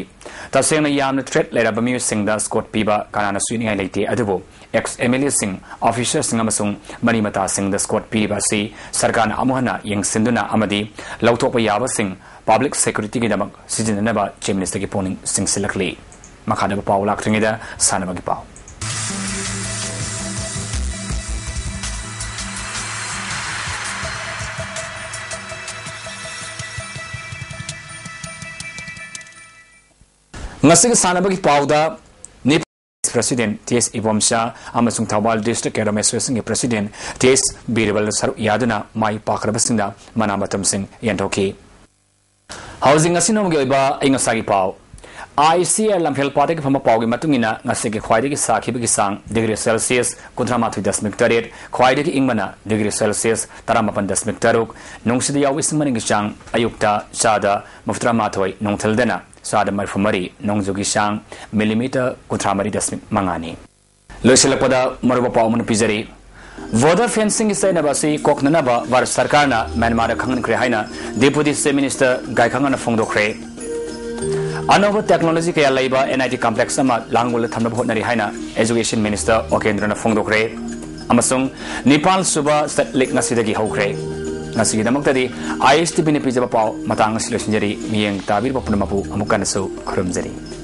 ꯇꯁꯦꯡꯅ ꯌꯥꯝꯅ ꯊ꯭ꯔꯦꯠ ꯂꯩꯔꯕ ꯃꯤꯑꯣꯏꯁꯤꯡꯗ ꯁ꯭ꯀꯣꯠ ꯄꯤꯕ ꯀꯅꯥꯅꯁꯨ ꯌꯦꯠꯅꯤꯡꯉꯥꯏ ꯂꯩꯇꯦ, ꯑꯗꯨꯕꯨ ꯑꯦꯛꯁ ꯑꯦꯝ ꯑꯦꯜ ꯑꯦꯁꯤꯡ, ꯑꯣꯐꯤꯁꯔꯁꯤꯡ ꯑꯃꯁꯨꯡ ꯃꯔꯤ ꯃꯇꯥꯁꯤꯡꯗ ꯁ꯭ꯀꯣꯠ ꯄꯤꯔꯤꯕ ꯑꯁꯤ ꯁꯔꯀꯥꯔꯅ ꯑꯃꯨꯛ ꯍꯟꯅ ꯌꯦꯡꯁꯤꯟꯗꯨꯅ ꯑꯃꯗꯤ ꯂꯧꯊꯣꯛꯄ ꯌꯥꯕꯁꯤꯡ ꯄꯕ꯭ꯂꯤꯛ ꯁꯦꯀ꯭ꯌꯨꯔꯤꯇꯤꯒꯤꯗꯃꯛ ꯁꯤꯖꯤꯟꯅꯅꯕ ꯆꯤꯐ ꯃꯤꯅꯤꯁꯇꯔꯒꯤ ꯄꯨꯛꯅꯤꯡ ꯆꯤꯡꯁꯤꯜꯂꯛꯂꯤ꯫ ꯃꯈꯥꯗ ꯄꯥꯎ ꯂꯥꯛꯇ꯭ꯔꯤꯉꯩꯗ ꯁꯥꯟꯅꯕꯒꯤ ꯄꯥꯎ꯫ ꯉꯁꯤꯒꯤ ꯁꯥꯟꯅꯕꯒꯤ ꯄꯥꯎꯗ, ꯅꯤꯄꯥ ꯄ꯭ꯔꯁꯤꯗꯦꯟ ꯇꯤ ꯑꯦꯁ ꯏꯕꯣꯝꯆꯥ ꯑꯃꯁꯨꯡ ꯊꯧꯕꯥꯜ ꯗꯤꯁꯇ꯭ꯔꯤꯛ ꯀꯦꯔꯣꯝ ꯑꯦꯁꯣꯁꯤꯌꯦꯁꯟꯒꯤ ꯄ꯭ꯔꯁꯤꯗꯦꯟ ꯇꯤ ꯑꯦꯁ ꯕꯤꯔꯕꯜ ꯁꯔꯨꯛ ꯌꯥꯗꯨꯅ ꯃꯥꯏ ꯄꯥꯛꯈ꯭ꯔꯕꯁꯤꯡꯗ ꯃꯅꯥ ꯃꯊꯨꯝꯁꯤꯡ ꯌꯦꯟꯊꯣꯛꯈꯤ꯫ ꯍꯧꯖꯤꯛ ꯉꯁꯤ ꯅꯣꯡꯃꯒꯤ ꯑꯣꯏꯕ ꯑꯏꯪ ꯑꯁꯥꯒꯤ ꯄꯥꯎ꯫ ICAR ꯂꯝꯐꯦꯜ ꯄꯥꯠꯇꯒꯤ ꯐꯪꯕ ꯄꯥꯎꯒꯤ ꯃꯇꯨꯡ ꯏꯟꯅ, ꯉꯁꯤꯒꯤ ꯈ꯭ꯋꯥꯏꯗꯒꯤ ꯁꯥꯈꯤꯕꯒꯤ ꯆꯥꯡ ꯗꯤꯒ꯭ꯔꯤ ꯁꯦꯜꯁꯤꯌꯁ ꯀꯨꯟꯊ꯭ꯔꯥ ꯃꯥꯊꯣꯏ ꯗꯁꯃꯤꯛ ꯇꯔꯦꯠ, ꯈ꯭ꯋꯥꯏꯗꯒꯤ ꯏꯪꯕꯅ ꯗꯤꯒ꯭ꯔꯤ ꯁꯦꯜꯁꯤꯌꯁ ꯇꯔꯥꯃꯥꯄꯟ ꯗꯁꯃꯤꯛ ꯇꯔꯨꯛ, ꯅꯨꯡꯁꯤꯠꯇ ꯌꯥꯎꯕ ꯏꯁꯤꯡ ꯃꯅꯤꯟꯒꯤ ꯆꯥꯡ ꯑꯌꯨꯛꯇ ꯆꯥꯗ ꯃꯧꯗ꯭ꯔꯥ ꯃꯥꯊꯣꯏ, ꯅꯨꯡꯊꯤꯜꯗꯅ ꯆꯥꯗ ꯃꯔꯤꯐꯨ ꯃꯔꯤ, ꯅꯣꯡꯖꯨꯒꯤ ꯆꯥꯡ ꯃꯤꯂꯤꯃꯤꯇꯔ ꯀꯨꯟꯊ꯭ꯔꯥ ꯃꯔꯤ ꯗꯁꯃꯤꯛ ꯃꯉꯥꯅꯤ꯫ ꯂꯣꯏꯁꯤꯜꯂꯛꯄꯗ ꯃꯔꯨꯑꯣꯏꯕ ꯄꯥꯎ ꯑꯃꯅ ꯄꯤꯖꯔꯤ꯫ ꯕꯣꯔꯗꯔ ꯐꯦꯟꯁꯤꯡꯒꯤ ꯆꯩꯅꯕ ꯑꯁꯤ ꯀꯣꯛꯅꯅꯕ ꯚꯥꯔꯠ ꯁꯔꯀꯥꯔꯅ ꯃ꯭ꯌꯥꯟꯃꯥꯔꯗ ꯈꯪꯍꯟꯈ꯭ꯔꯦ ꯍꯥꯏꯅ ꯗꯤꯄꯨꯇꯤ ꯆꯤꯐ ꯃꯤꯅꯤꯁꯇꯔ ꯒꯥꯏꯈꯪꯉꯅ ꯐꯣꯡꯗꯣꯛꯈ꯭ꯔꯦ꯫ ꯑꯅꯧꯕ ꯇꯦꯛꯅꯣꯂꯣꯖꯤ ꯀꯌꯥ ꯂꯩꯕ NIT ꯀꯝꯄ꯭ꯂꯦꯛꯁ ꯑꯃ ꯂꯥꯡꯒꯣꯜꯗ ꯊꯝꯅꯕ ꯍꯣꯠꯅꯔꯤ ꯍꯥꯏꯅ ꯑꯦꯖꯨꯀꯦꯁꯟ ꯃꯤꯅꯤꯁꯇꯔ ꯑꯣꯀꯦꯟꯗ꯭ꯔꯅ ꯐꯣꯡꯗꯣꯛꯈ꯭ꯔꯦ꯫ ꯑꯃꯁꯨꯡ ꯅꯤꯄꯥꯟ ꯁꯨꯕ ꯁꯦꯠ ꯂꯤꯛ ꯉꯁꯤꯗꯒꯤ ꯍꯧꯈ꯭ꯔꯦ꯫ ꯉꯁꯤꯒꯤꯗꯃꯛꯇꯗꯤ ISTVꯅ ꯄꯤꯖꯕ ꯄꯥꯎ ꯃꯇꯥꯡ ꯑꯁꯤ ꯂꯣꯏꯁꯤꯟꯖꯔꯤ꯫ ꯃꯤꯠꯌꯦꯡ ꯇꯥꯕꯤꯔꯤꯕ ꯄꯨꯝꯅꯃꯛꯄꯨ ꯑꯃꯨꯛ ꯍꯟꯅꯁꯨ ꯈꯨꯔꯨꯝꯖꯔꯤ꯫